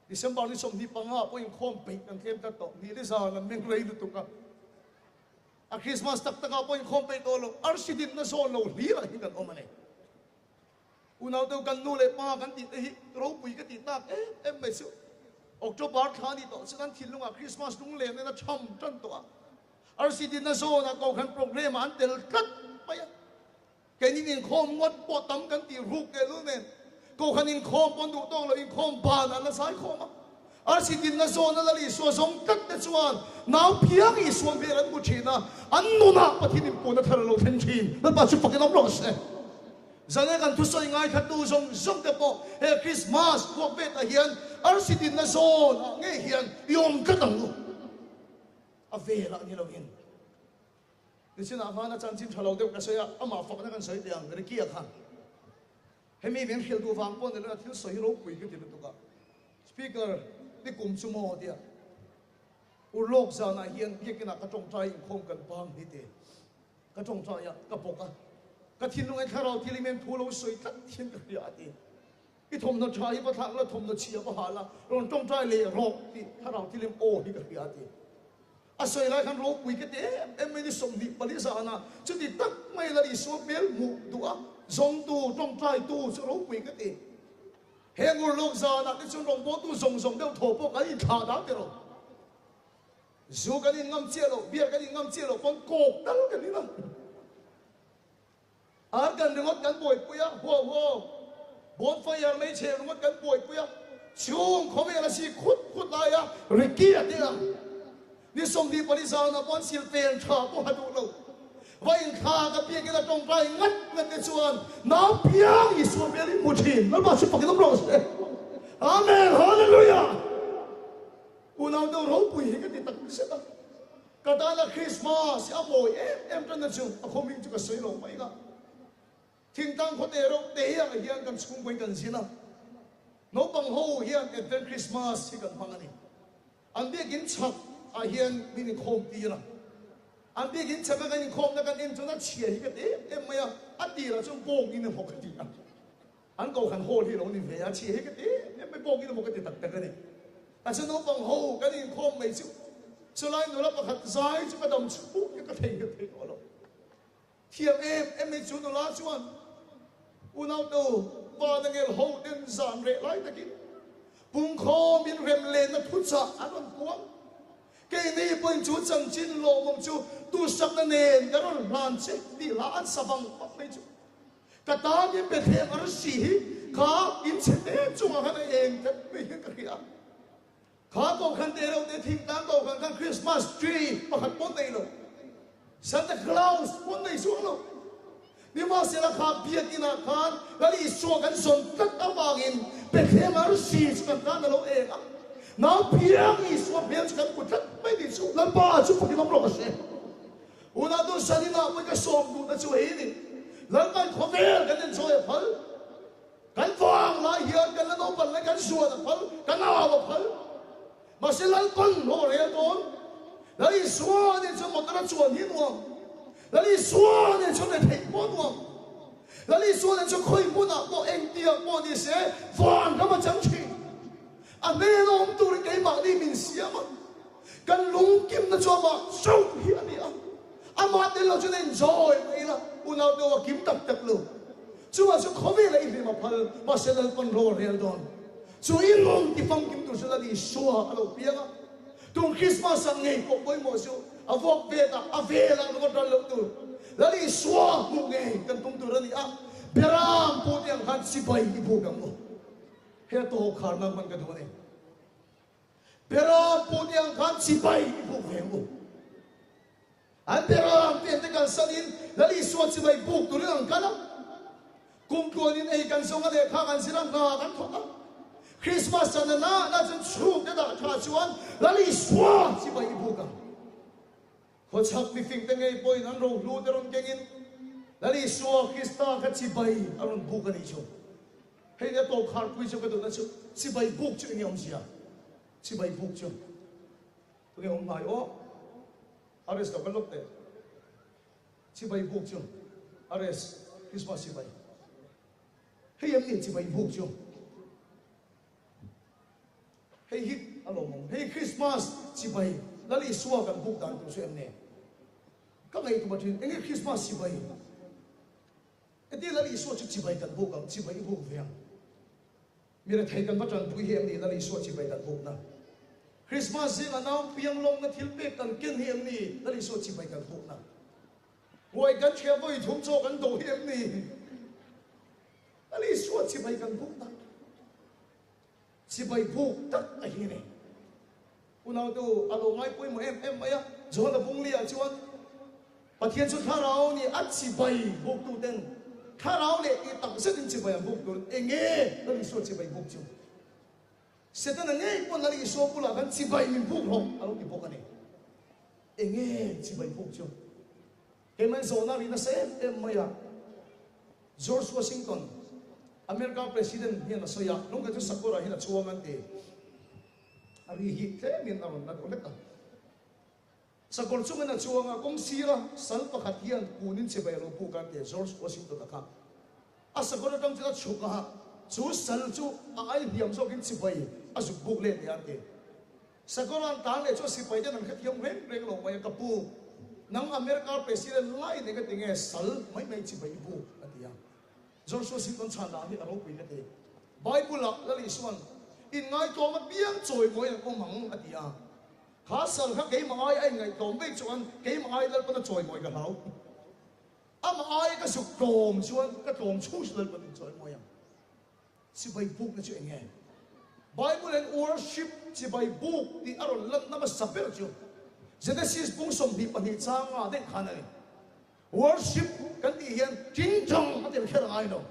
December ni 25 pawh inkhawm peih kan tlem tlat tawh, ni li zan an meng rei lutuk a, a Christmas tak takah pawh inkhawm peih tawh lo, arsi dinna zawn lo hlirah hi kan awm a ni. Unau deuh kan nu leh pa kan tih te hi ropui ka tih tak em em mai chu. October thla nih tawh chuan thinlungah Christmas lunglen nen a tham tan tawh a. Arsi dinna zawnah Kohhran programme ah an tel tlat mai a. Keinin inkhawm ngawt pawh tam kan tih ruk tehlul nen Kohhran inkhawm pawn duh tawk lo inkhawm ban an la zai khawm a. Arsi dinna zawna Lal Isua zawng tlat te chuan nau phiang Isua hmel an hmu thin a, an nunah Pathian inpuanna thar a lo thleng thin. Lalpa chu fakin awm rawh se. Zane kan thusawi ngaithatu zawng zawng te pawh he Krismas vuak vetah hian arsi dinna zawn ah ngei hian i awm tlat ang u. A velah ni loin. Nichinah khan a chanchin tha lo deuh ka sawi a, amah fakna kan sawi teh ang, Ricky-a khan. Hemi min hrilh duh vang pawh ni lo, a thil sawi hi ropui ka ti lutuk a. Speaker, ni kum chu maw tia urlawk zanah hian biakinah ka tawngtai inkhawm kan bang hi ti. Ka tawngtai a, ka bawk a. Ka thinlung in thlarau thil in thu lo sawi tlat hian ka hria a ti. I thawmhnaw tha hi va thlak la, thawmhnaw chhia va ha la, rawn tawngtai leh rawh tih thlarau thil in aw hi ka hria a ti. A sawi lai khan ropui ka ti em em mai ni 24 zana chuti tak mai Lal Isua hmel hmuh duh a zawngtu tawngtaitu chu ropui ka ti. He ngurlawk zanah te chuan rawngbawltu zawng zawng deuh thaw pawh kan inthlah dah teh rawh. Zu kan in ngam chiah loh, beer kan in ngam chiah loh pawn kawk tal kan in a. Ar kan ringawt kan buaipui a, huau huau. Bonfire mei chhe ringawt kan buaipui a, chhung khawvel a si khut khut lai a, Ricky a ti ang. Ni 24 zana pawn sil pen tha pawh a duh lo. Va inthla ka biakin a tawngtai ngat ngat te chuan nau piang Isua hmel i hmu thin. Lalpa chu fakin awm rawh se. Amen Hallelujah. Unau deuh ropui hi ka ti tak zet a. Ka tana Christmas hi a mawi em em tanna chu a khawming chu ka sawi lo mai nga. Thingtlang khawte reuh te hiang ah hian kan chhungkaw in kan zin a. Naupang ho hian Advent Christmas hi kan hmang a ni. An biakin chhak ah hian min inkhawm tir a. An biakin chhak a kan inkhawmna kan en chuan a chhia hi ka ti em em mai a, a tirah chuan bawngin emaw ka ti a. An kohhran hall hi a lo ni ve a, chhia hi ka ti em em mai, bawngin emaw ka ti tak tak a ni. A chu naupang ho kan inkhawm mai chu chulai nula pakhat zai chu ka dam chhung hi ka theihnghilh thei tawh lo. Thiam em em mai chu nula chuan unautu Vanangel ho ten zan reh lai takin pungkhawm in rem lenna thuchah an rawn puang. Keini pawhin chu chanchin lawmawm chu tusakna nen kan rawn hlan che tih hla an sa vang vang mai chu. Ka tan in Bethlehem arsi hi kha in chhe te chungah khan a eng tlat mai hian ka hria. Kha kohhran te reuh te thingtlang kohhran khan Christmas tree pakhat pawh nei lo, Santa Claus pawh nei chuang lo. Nimahsela kha biakinah khan Lal Isua kan zawn tlat avangin Bethlehem arsi chu kan tan a lo eng a. Nau piang Isua hmel chu kan hmu tlat mai tih chu Lalpa chu fakin awm rawh se. Unau tu Sanina pawhin ka sawm duhna chu hei a ni. Lalpan khawvel kan enjoy a phal. Kan vang lai hian kan la naupan lai kan zuan a phal, kan au a phal. Mahse Lalpan hlawh rel dawn. Lal Isua nen chuan motor a chuan hi nuam. Lal Isua nen chuan retheih pawh nuam. Lal Isua nen chuan khawi hmunah pawh engtiang pawh ni se van ram a chang thin. A hmel a awm turin keimahni min siam a. Kan lungkimna chu amah chauh hi a ni a. Amah tel lo chuan a enjoy mai ila, unau deuh a kim tak tak lo. Chuvang chu khawvelah i hlim a phal, mahse Lalpan ro a rel dawn. Chu i lung ti famkim tur chu Lal Isua a lo piang a. Tun Christmas ah ngei pawh pawimawh chu a vuak vet ah, a vel ah ringawt ral loh tur. Lal Isua hmuh ngei kan tum tur a ni a, Beram pu te ang khan chibai i buk ang u. He a tawk khar nan hman ka duh a ni. Beram pu te ang khan chibai i buk ve ang u. An beram te te kalsanin Lal Isua chibai buk turin an kal a. Kum tluanin ei kan zawng a lehkha kan zir a, hna kan thawk a. Christmas chan a na na chuan chhungte dah tha chuan Lal Isua chibai i buk ang. Khawchhak mifingte ngei pawhin an rohlu te rawn kengin Lal Isua Krista kha chibai a rawn buk a nih chu. Hei nia tawp kharpui chu ka duhna chu chibai buk chu enge awmzia? Chibai buk chu tunge awm hnai aw? Ares lo kan lawk teh. Chibai buk chu Ares Christmas chibai. Hei em ni chibai buk chu? Hei hi a lawmawm. Hei Christmas chibai Lal Isua kan buk dan tur chu em ni? Ka ngaihtuah thin enge Christmas chibai? Heti Lal Isua chu chibai kan buk ang, chibai i buk ve ang. Mi rethei kan va tanpui hi em ni Lal Isua chibai kan bukna? Christmas zingah nau piang lawmna thil pek kan ken hi em ni Lal Isua chibai kan bukna? Huai kan thiam vawi thum chaw kan do hi em ni Lal Isua chibai kan bukna? Chibai buk tak a hi a ni. Unautu a lo ngai pawimawh em em mai a, Johana Bungli-ah chuan Pathian chu thlarau nih a chibai buktu ten thlarau leh tih tak zetin chibai an buk tur eng nge Lal Isua chibai buk chu? Setana ngei pawn Lal Isua bulah khan chibai min buk rawh a lo ti bawk a ni. Eng nge chibai buk chu? Keimah zawhna ri nasa em em mai a, George Washington, America President hian a sawi a, lungkhat chu sakawrah hian a chuang an ti. A ri hi tlemin a rawn la deuh hlek a. Sakawr chungin a chuang a, kawng sira sal pakhat hian kunin chibai a lo buk a, tia George Washington a kha. A sakawr atang chuan a chhuk a, chu sal chu a ai hliam zawkin chibai a zuk buk let leh a, ti. Sakawr an tan leh chu a sipai ten an hrethiam reng reng lo mai a, ka pu, nang America President lai nei ka ti nge sal mai mai chibai i buk, a ti a. George Washington chhan dan hi a ropui ka ti. Bible-ah Lal Isua'n, Inngaihtlawm apiang chawimawi an awm ang, a ti a. Kha sal kha keimah ai a inngaihtlawm vei chuan keimah ai Lalpan a chawimawi ka hlau. Amah ai ka zuk tlawm chuan ka tlawm chhung chu Lalpan in chawimawi ang. Chibai bukna chu eng nge? Bible in worship chibai buk tih a rawn lanna hmasa ber chu Genesis bung 22 changa daih khan a ni. Worship kan tih hian tingtang a tel kher a ngai lo.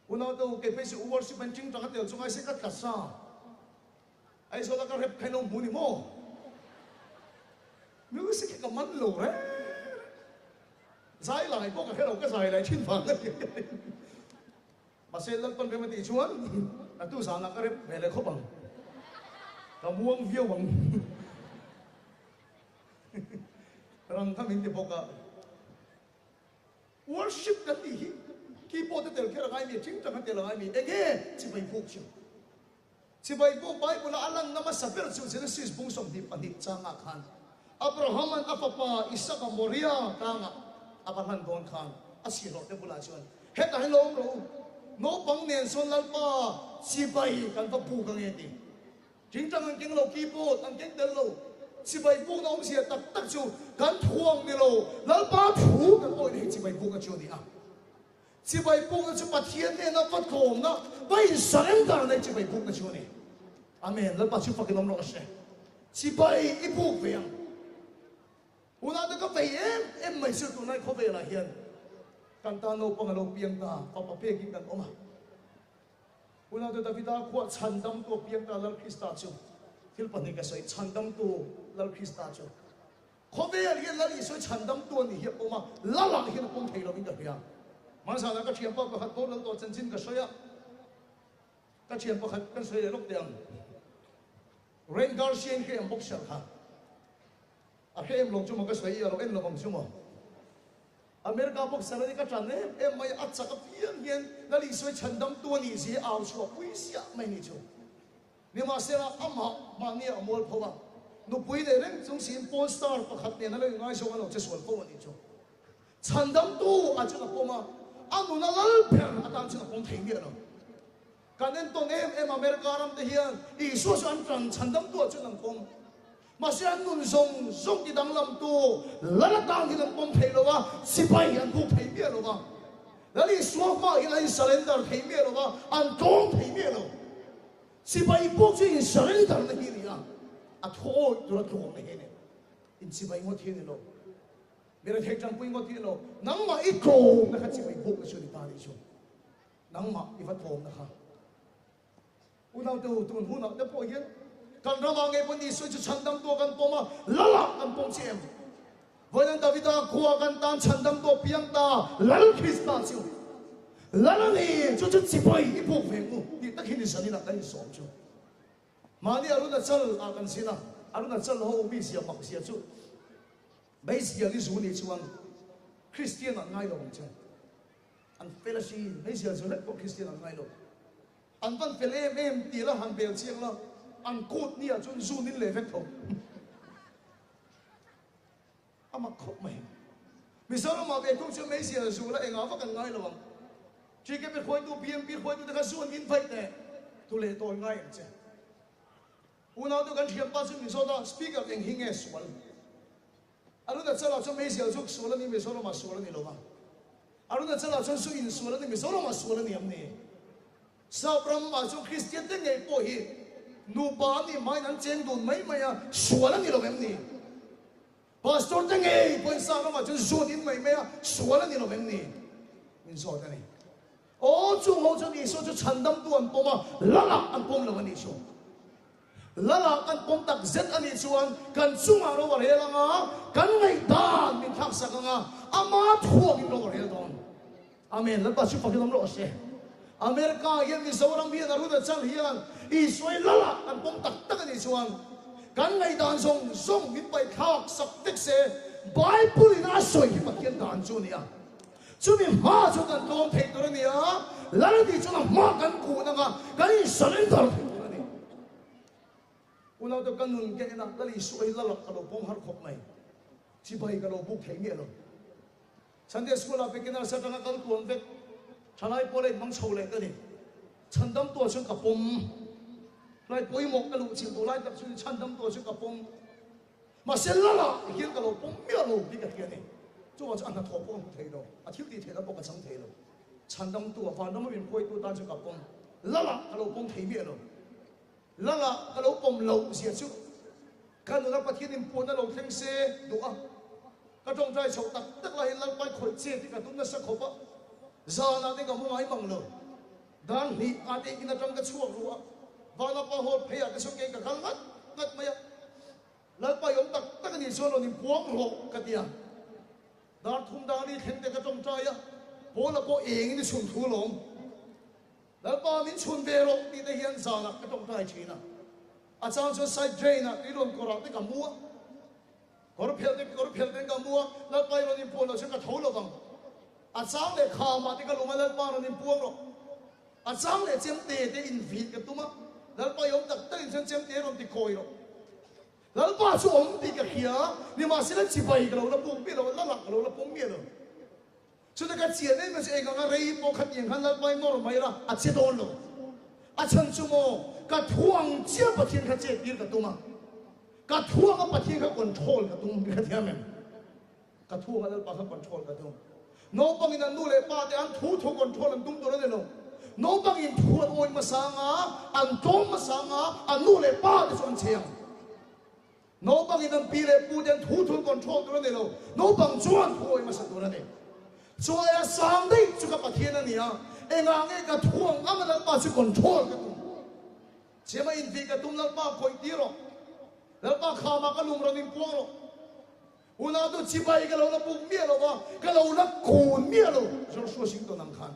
Unau te u, kei phei chu worship an tingtang a tel chu ngai se ka tla sa. Aizawl a ka rep kha in lo hmu ni maw? Music hi ka man lo reng reng. Zai lai pawh ka hre lo, ka zai lai thin vang a ni. Mahse Lalpan rem a tih chuan natu zanah ka rep ve leh khawp ang. Ka muang viau ang. Rang kha min ti bawk a. Worship kan tih hi keyboard a tel kher a ngai mi, tingtang a tel a ngai mi, enge chibai buk chu? Chibai pawh Bible-a a lanna hmasa ber chu Genesis bung 22 changah khan Abraham-a'n a fapa Isaka Moria tlangah a va hlan dawn khan a chhihlawhte bulah chuan, Hetah hian lo awm rawh u, naupang nen sawn Lalpa chibai kan va buk ange ti. Tingtang an keng lo, keyboard an keng tel lo. Chibai bukna awmzia tak tak chu kan thuang ni lo, Lalpa thu kan awih na hi chibai bukna chu a ni a. Chibai bukna chu Pathian hnena va tlawmna, va insurrender na hi chibai bukna chu a ni. Amen. Lalpa chu fakin awm rawh se. Chibai i buk ve ang. Unau te ka vei em em mai chu tunlai khawvelah hian kan tan naupang a lo piang ta, fapa pekin kan awm a. Unau te Davida khuah chhandamtu a piang ta Lal Krista chu thil pahnih ka sawi, chhandamtu Lal Krista chu. Khawvel hian Lal Isua chhandamtu a nih hi a pawm a, Lalah hian a pawm thei lovin ka hria. Hmanzanah ka thianpa pakhat boral tawh chanchin ka sawi a, ka thian pakhat kan sawi leh lawk teh ang. Rain Garcia in hre em boxer kha a hre em lo chu maw ka sawi i a lo en lo ang chu maw. America boxer a ni ka tan em em mai a, a chak apiang hian Lal Isua chhandamtu a nih zia au chhuah pui ziah mai ni chu. Nimahsela, amah mahni a mual pho a, nupui nei reng chung siin porn star pakhat nen a lo ingaizawng a lo che sual fo a nih chu. Chhandamtu ah chuan a pawm a, a nun a lal ber atan chuan a pawm thei miah lo. Kan entawn em em America ram te hian Isua chu an tan chhandamtu ah chuan an pawm. Mahse an nun zawng zawng ti danglamtu lal atan hian an pawm thei lo a, sipai an buk thei miah lo va. Lal Isua hmaah hian an in-surrender thei miah lo va, an tlawm thei miah lo. Sipai pawh chu in-surrender na hi a ni a, a thawi tura tlawmna hi a ni. In-sipai ngawt hi a ni lo. Mi rethei tangpui ngawt hi a ni lo. Nangmah i tlawmna kha sipai bukna chu a ni ta a nih chu. Nangmah i va tlawmna kha. Unaute u, tun hunah te pawh hian kan ramah ngei pawh Isua chu chhandamtu a kan pawm a, Lalah kan pawm chiah em? Vawiin Davida khua kan tan chhandamtu a piang ta, Lal Krista chu Lal a ni, chu chu chibai i buk ve ngu tih tak hi ni zaninah kan insawm chu. Mahni Arunachal ah kan zin a, Arunachal ho mi zia mak zia chu Meizial i zu nih chuan Kristian an ngai lo ang che. An fel a si, meizial zu lek pawh Kristian an ngai lo. An van fel em em tih la han bel chiang la, an kut ni ah chuan zun in leh vek tho. A mak khawp mai. Mizoram ah ve thung chuan meizial zu la engah vak an ngai lo ang. TKP hruaitu, BMP hruaitu te kha zu an in vaih teh tu leh tawi ngai ang che. Unau te kan thianpa chu min zawt a, speaker eng hi nge sual? Arunachala chuan meizial zuk sual a ni, Mizoramah sual a ni lo va. Arunachala chuan zu in sual a ni, Mizoramah sual a ni am ni? Sap ramah chuan Kristian te ngei pawh hi nupa an nih hmain an cheng dun mai mai a, sual a ni lo em ni? Pastor te ngei pawhin sap ramah chuan zu an in mai mai a, sual a ni lo em ni? Min zawt a ni. Aw, chung ho chuan Isua chu chhandamtu an pawm a, Lalah an pawm lo a nih chu. Lalah kan pawm tak zet a nih chuan kan chungah ro a rel ang a, kan ngaihdan min thlaksak ang a, ama thuakin ro a rel dawn. Amen. Lalpa chu fakin awm rawh se. America hian Mizoram hian Arunachal hian Isua hi Lalah kan pawm tak tak a nih chuan. Kan ngaihdan zawng zawng min paihthlak sak vek se, Bible in a sawi hi Pathian dan chu a ni a. Chumi hma chu kan tlawm theih tur a ni a, Lal tih chuan a hma kan kun anga kan in surrender theih tur a ni. Unaute ka nun ka en a, Lal Isua hi Lal ah ka lo pawm har khawp mai. Chibai ka lo buk thei miah lo. Sunday School ah beginners atanga kal tuan vek thalai pawh la inhmang chho leh ka ni. Chhandam tuah chuan ka pawm. Hlai pawimawh ka luh chilh duh lai tak chu chhandam tuah chuan ka pawm. Mahse Lala hian ka lo pawm miah lo tih ka hria a ni. Chuvang chu a hnathawh pawh ka hmu thei lo, a thil tih theihna pawh ka chang thei lo. Chhandam tuah vanram a min phuaitu tan chuan ka pawm. Lala ka lo pawm thei miah lo. Lala ka lo pawm loh zia chu ka nuna Pathian inpuanna lo thleng se duh a, ka tawngtai chhoh tak tak lai hian Lalpai khawih che tih ka tum nasa khawp a, zanah te ka hmu ngai mang lo. Dan hnih ah te in atang ka chhuak ru a, Vanapa Hall phei ah te sawn kei ka kal ngat ngat mai a, Lalpai awm tak tak a nih chuan rawn inpuang rawh ka ti a. Dar thum dar li thleng te ka tawngtai a, Paula pawh engin i chhun thu lawm. Lalpa min chhun ve rawh tih te hian zanah ka tawngtai thin a, a chang chuan side drain ah tuilawn kawr ah te ka mu a, kawr phelh te kawr phelh ten ka mu a, Lalpa i rawn inpuan loh chuan ka tho lo vang. A chang leh kham ah te ka lung a, Lalpa rawn inpuang rawh. A chang leh chemte te invih ka tum a, Lalpa i awm tak tak in chuan chemte rawn ti kawi rawh. Lalpa chu awm tih ka hria, nimahsela chibai ka lo la puk miah lo, Lala ka lo la pawm miah lo. Chutah ka chian em em chu eng anga rei pawh khatiang khan Lalpa i nawr mai la, a che dawn lo. A chhan chu maw, ka thu ang chiah Pathian kha chet tir ka tum a, ka thu anga Pathian kha control ka tum ka thiam em? Ka thu anga Lalpa kha control ka tum. Naupangin an nu leh pa te an thu thu control an tum tur a ni lo. Naupangin thu an awi hmasa anga, an tlawm hmasa anga, an nu leh pa te chu an che ang. Naupang in an pi leh pu te an thu thul control tur a ni lo, naupang chuan thu awih hmasa tur a ni. Chu aia sang daih chu ka Pathian a ni a, engah nge ka thu ang ang a Lalpa chu control ka tum? Chema inti ka tum Lalpa khawih tir rawh, Lalpa khamah ka lum rawn inpuang rawh. Unau tu chibai ka lo la buk miah lo va, ka lo la kun miah lo, Joshua sing tawn ang khan.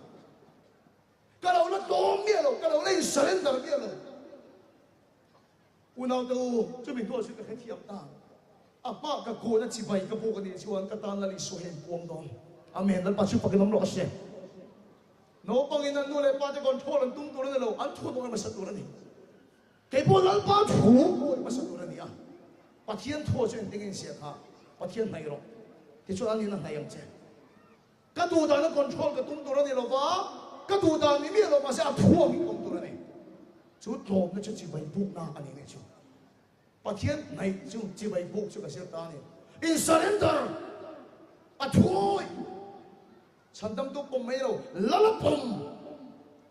Ka lo la tlawm miah lo, ka lo la in surrender miah lo. Unaute u, chumi hnuah chu ka hrethiam ta. A hma ka kun a chibai ka buk a nih chuan ka tan Lal Isua hi a inpuang dawn. Amen. Lalpa chu fakin awm rawh se. Naupangin an nu leh pa te control an tum tur a ni lo, an thu an awih hmasa tur a ni. Kei pawh Lalpa thu ka awih hmasa tur a ni a. Pathian thu ah chuan engtin nge insiah kha? Pathian hnaih rawh. Tichuan an in a hnaih ang che. Ka duh dan a control ka tum tur a ni lo va, ka duh dan ni miah lo mahse a thu ang in awm tur a ni. Chu tlawmna chu chibai bukna a ni nih chu. Pathian hnaih chu chibai buk chu ka zir ta a ni. In surrender! A thu awih! Chhandamtu pawm mai lo, Lala pawm!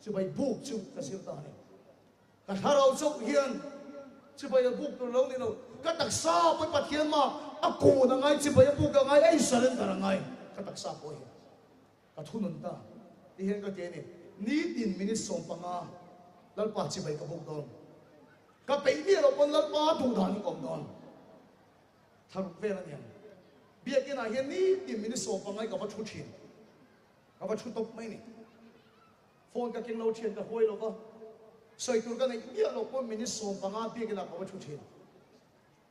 Chibai buk chu ka zir ta a ni. Ka thlarau chauh hian chibai a buk tur lo ni lo, ka taksa pawh Pathian mah a kun a ngai, chibai a buk a ngai, a in surrender a ngai, ka taksa pawh hi ka thunun ta ti hian ka ti a ni. Nitin minute 15 Lalpa chibai ka buk dawn, ka peih miah loh pawn Lalpa duh dan in ka awm dawn. Thlaruk vel a niang. Biakinn ah hian nitin minute 15 hi ka va thu thin, ka va thu tawp mai ni. Phone ka keng lo thian ka huai lo va, sawi tur ka neih miah loh pawn minute 15 biakin ah ka va thu thin.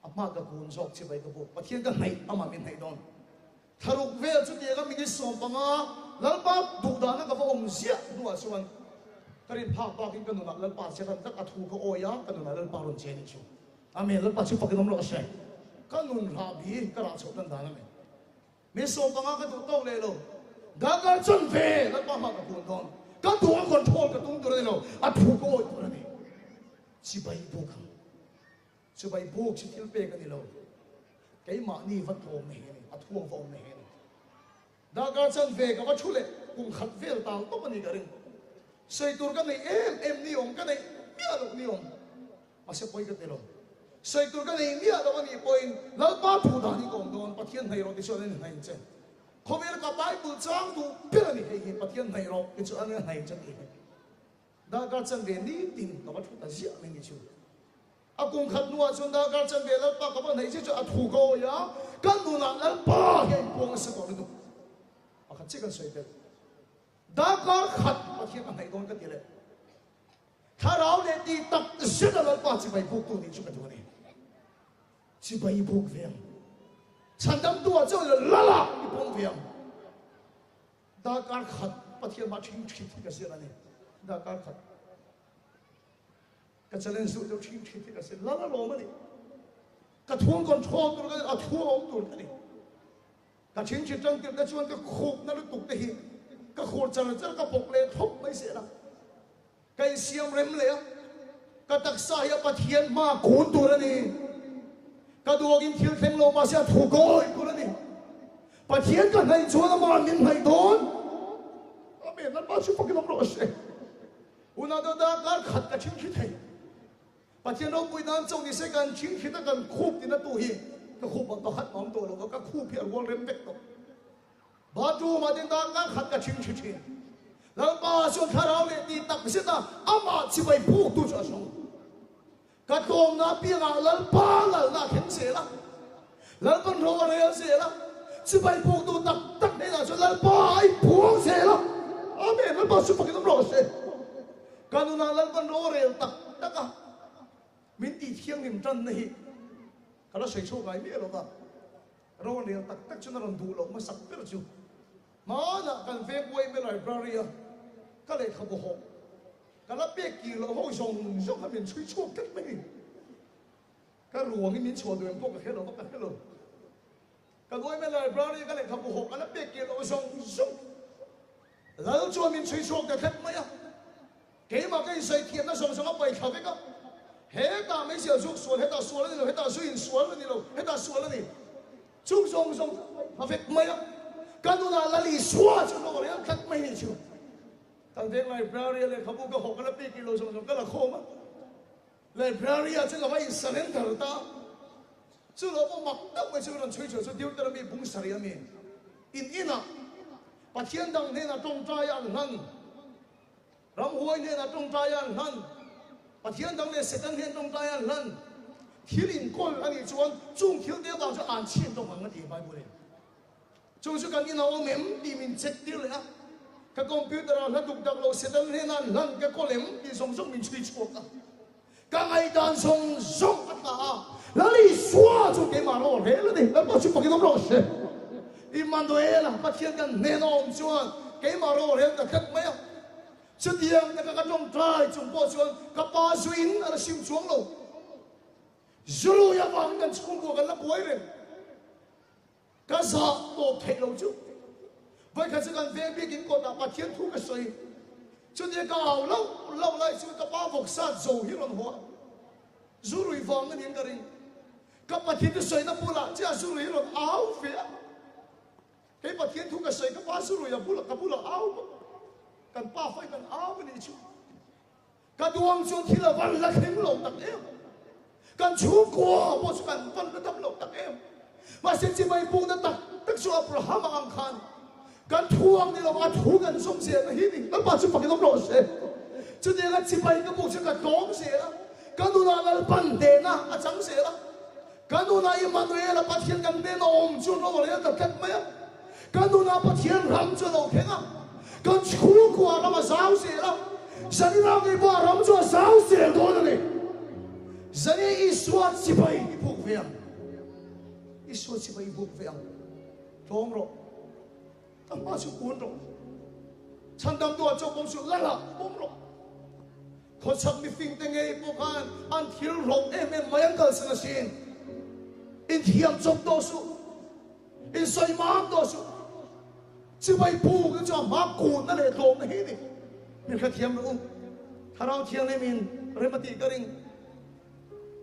A hma ka kun zawk chibai ka buk, Pathian ka hnaih amah min hnaih dawn. Thlaruk vel chutianga minute 15 Lalpa duhdana ka va awm ziah hnuah chuan ka rin phak bakin ka nunah Lalpa che ran tak a thu ka awi a, ka nunah Lalpa rawn che nih chu. Amen, Lalpa chu fakin awm rawh se. Ka nun rah bi ka rah chhoh tan dan a ni. Min 15 ka duh tawk leh lo. Darkar chuan ve Lalpa hma ka kun dawn. Ka duh a control ka tum tur a ni lo, a thu ka awih tur a ni. Chibai buk ang. Chibai buk chu thil pek a ni lo. Keimahni va tlawm na hi a ni, a thuang va awm na hi a ni. Darkar chuan ve ka va thu leh kum khat vel tal tawp a ni ka ring. Sawi tur ka neih em em ni awm, ka neih miah loh ni awm. Mahse pawi ka ti lo. Sawi tur ka nei miah lo a nih pawhin Lalpa thu dan hi ka awm dawn, Pathian hnaih rawh ti chuan an inhnaih che. Khawvel ka Bible chang duh ber a ni hei hi, Pathian hnaih rawh ti chuan an inhnaih che tih hi. Darkar chanve nitin ka va thu ta ziah mai ni chu. A kum khat hnuah chuan darkar chanve Lalpa ka va hnaih chiah chu a thu ka awi a, ka nunah Lalpa hi a inpuang nasa tawh lutuk. Pakhat chiah kan sawi tel. Darkar khat Pathian ka hnaih dawn ka ti leh. Thlarau leh tih tak zet a Lalpa chibai buktu nih chu ka duh a ni. Chibai buk ve ang. Chhandamtu ah chuan Lala i pawm ve ang. Darkar khat Pathian mah ṭhing ṭhit hi ka zir a ni. Darkar khat ka challenge duh deuh ṭhing ṭhit hi ka zir. Lala lawm a ni. Ka thung control tur ka ni, a thu a awm tur ka ni. Ka ṭhing ṭhit ṭang tirh te chuan ka khup na lutuk te hi ka khur char char ka bawk leh thlawp mai zel a. Ka insiam rem leh a, ka taksa hi a Pathian hma kun tur a ni. Ka duakin thil thleng lo mahse a thu kawi tur a ni. Pathian ka hnaih chuan amah min hnaih dawn. Amen. Lalpa chu fakin awm rawh se. Unau deuh da kar khat ka chhing thli thei. Pathian ropui nan chauh ni se kan chhing thli ta kan khup tina tu hi ka khup ang pakhat mah awm tawh lo va ka khup hi a rual rem vek tawh. Bathroom ah tin darkar khat ka chhing thi thin. Lalpa chuan thlarau leh tih tak zet a amah chibai buk tu chu a zawng. Ka tlawmna apiangah Lalpa lalna a thleng zel a, Lalpan ro a rel zel a, chibai buk tu tak tak hnenah chuan Lalpa a inphuang zel a. Amen. Lalpa chu fakin awm rawh se. Ka nunah Lalpan ro a rel tak tak a, min tih thianghlim tanna hi ka la sawi chhuak ngai miah lo va. Ro rel tak tak chuan a rawn duh loh hmasak ber chu hmanah kan veng YMA Library a ka lehkhabu hawh ka la pek kir loh ho zawng zawng kha min chhui chhuak tlat mai. Ka ruangin min chhuah duh em pawh ka hre lo va ka hre lo. Kan YMA Library a ka lehkhabu hawh ka la pek kir loh zawng zawng Lal chuan min chhui chhuak ta tlat mai a. Keimah ka insawi thiamna zawng zawng a pai thla vek a, hetah meizial zuk sual, hetah sual a ni lo, hetah zu insual a ni lo, hetah sual a ni. Chung zawng zawng chu a pai thla vek mai a, ka nunah Lal Isua chu hlawh rel tlat mai ni chu. Kan veng library a lehkhabu ka hawh ka la pek rih lo zawng zawng ka la khawm a, library ah chuan ka va in surrender ta a, chu lo pawh mak deuh mai chu ka rawn chhui chhuah chu Deuteronomy bung sarih a mi in inah Pathian dang hnenah tawngtai a an hlan. Ramhuai hnenah tawngtai a an hlan, Pathian dang leh Satan hnen tawngtai a an hlan. Thil inkawl a nih chuan chung thil te avang chuan an chhiat tawk ang a ti Bible in. Chung chu kan inah awm em tih min check tir leh a, ka computer ah hla duk dak lo Satan hnenah an hlan ka kawl em tih zawng zawng min chhui chhuak a. Ka ngaihdan zawng zawng a tla a, Lal Isua chu keimah rawh rel a ni, Lalpa chu fakin awm rawh se. Immanuela Pathian kan hnena awm chuan keimah rawh rel ka tlat mai a. Chutiang taka ka tawngtai chung pawh chuan ka pa zuin a la sim chuang lo. Zurui avangin kan chhungkua kan la buai reng. Ka zah tawp theih lo chu. Vawikhat chu kan veng bik in kawtah Pathian thu ka sawi. Chutia ka au loh loh lai chuan ka pa vawksat zo hi rawn haw a. Zu rui vang a niin ka ring. Ka Pathian thu sawina bulah chiah zu rui hi rawn au ve a. Kei Pathian thu ka sawi ka pa zu rui a bulah ka bulah au bawk. Kan pa fai kan au a nih chu. Ka duang chuan thil a van la thleng lo tak em? Kan chhungkua pawh chu kan van la dam lo tak em? Mahse chibai pukna tak tak chu Abrahama ang khan kan thu ang ni lo a thu kan zawm zel a hi ni. Lalpa chu fakin awm rawh se. Chutianga chibai ka puk chu ka tlawm zel a, ka nunah Lalpan hnehna a chang zel a. Ka nunah Immanuela Pathian kan hnena awm chu ro rel ta tlat mai a. Ka nunah Pathian ram chu a lo thleng a, kan chhungkua ram a zau zel a, Zanina ngei pawh a ram chu a zau zel dawn a ni. Zani Isua chibai i buk ve ang. Isua chibai i buk ve ang. Tlawm rawh. Ka hma chu kun rawh. Chhandamtu ah chaw pawm suh, Lala pawm rawh. Khawchhak mifingte ngei pawh khan an thil rawh em em mai an kalsan asin. Inthiam chawp tawh suh. Insawi mam tawh suh. Chibai puk te chu a hma kunna leh tlawmna hi ni. Min hrethiam rawh u. Thlarau Thianghlim in rem a tih ka ring.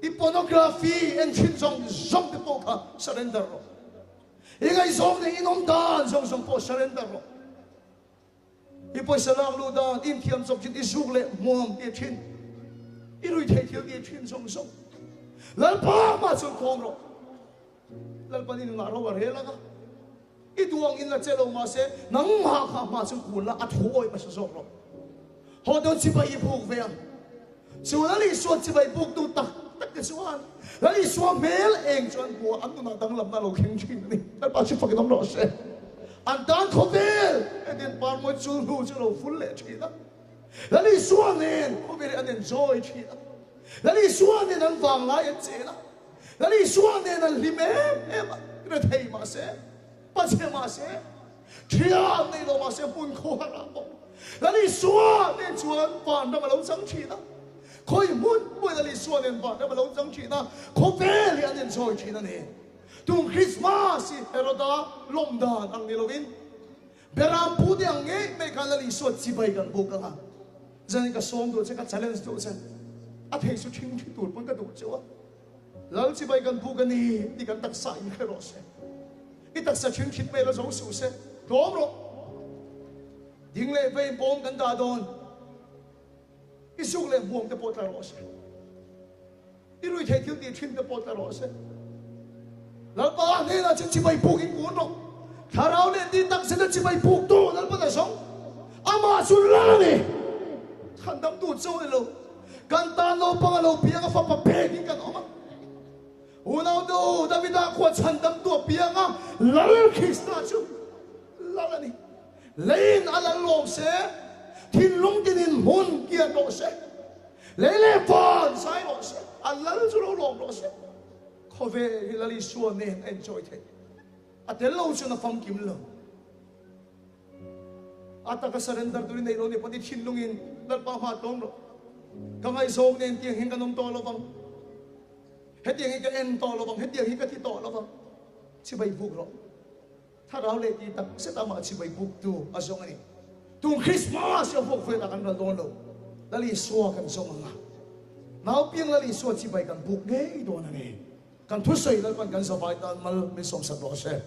I pornography en thin zawng zawng te pawh kha surrender rawh. I ngaihzawng nei in awm dan zawng zawng pawh surrender rawh. I pawisa lak luh dan, i inthiam chawp thin, i zuk leh hmuam tih thin, i rui theih thil tih thin zawng zawng. Lalpa mah chuan khawm rawh. Lalpan i nunah ro a rel ang a, i duh ang in la che lo mahse nangmah kha hma chu kun la, a thu awih hmasa zawk rawh. Haw dawn chibai i buk ve ang. Chu Lal Isua chibai buktu tak tak te chuan Lal Isua hmel eng chuan hmuh an nunah danglamna a lo thleng thin a ni. Lalpa chu fakin awm rawh se. An tan khawvel Eden par mawi chul hnu chu a lo ful leh thin a. Lal Isua nen khawvel hi an enjoy thin a. Lal Isua nen an vanglai an chen a. Lal Isua nen an hlim em em a, rethei mahse, pachhe mahse, thiam nei lo mahse hmun khuar ah pawh Lal Isua nen chuan vanram a lo chang thin a, khawi hmun pawhin Lal Isua nen vanram a lo chang thin a, khawvel hi an enjoy thin a ni. Tun Christmas hi Heroda lawm dan ang ni lovin Beram pu te ang ngei mai khan Lal Isua chibai kan buk ang a, zanin ka sawm duh che, ka challenge duh che, a thei chu thing thi tur pawn ka duh cheu a, Lal chibai kan buk a ni tih kan taksa in hre rawh se, i taksa thing thit mai la zo suh se, tlawm rawh, ding leh vei bawm kan dah dawn, i suk leh hmuam te pawh tla rawh se. I rui thei thil tih thin te pawh tla rawh se. Lalpa hnenah chuan chibai puk in kun rawh. Thlarau leh ti tak zeta chibai puk tu Lalpa ta zawng. Amah chu lal a ni. Chhandam tu chu a ni lo. Kan tan naupang a lo piang a fapa pek in kan awm a. Unau tu Davida khua chhandam tu a piang a Lal Krista chu lal a ni. Leiin a lal lawm se, thinlung tinin hmun kian rawh se. Lei leh van zai rawh se, a lal chu lo lawm rawh se. Khawvel hi Lal Isua nen a enjoy theih. A tel lo chuan a famkim lo. A taka surrender turin neih lo ni pawh ni thinlungin Lalpa hma tlawm rawh. Ka ngaihzawng nen tiang hian kan awm tawh lovang. Hetiang hi ka en tawh lovang, hetiang hi ka ti tawh lovang. Chibai buk rawh. Thlarau leh ti tak zet amah chibai buktu a zawng a ni. Tun Christmas hi a vuak velah kan ral dawn lo. Lal Isua kan zawng ang a. Naupiang Lal Isua chibai kan buk ngei dawn a ni. Kan thusawi Lalpan kan zavai tan mal min sawmsak rawh se.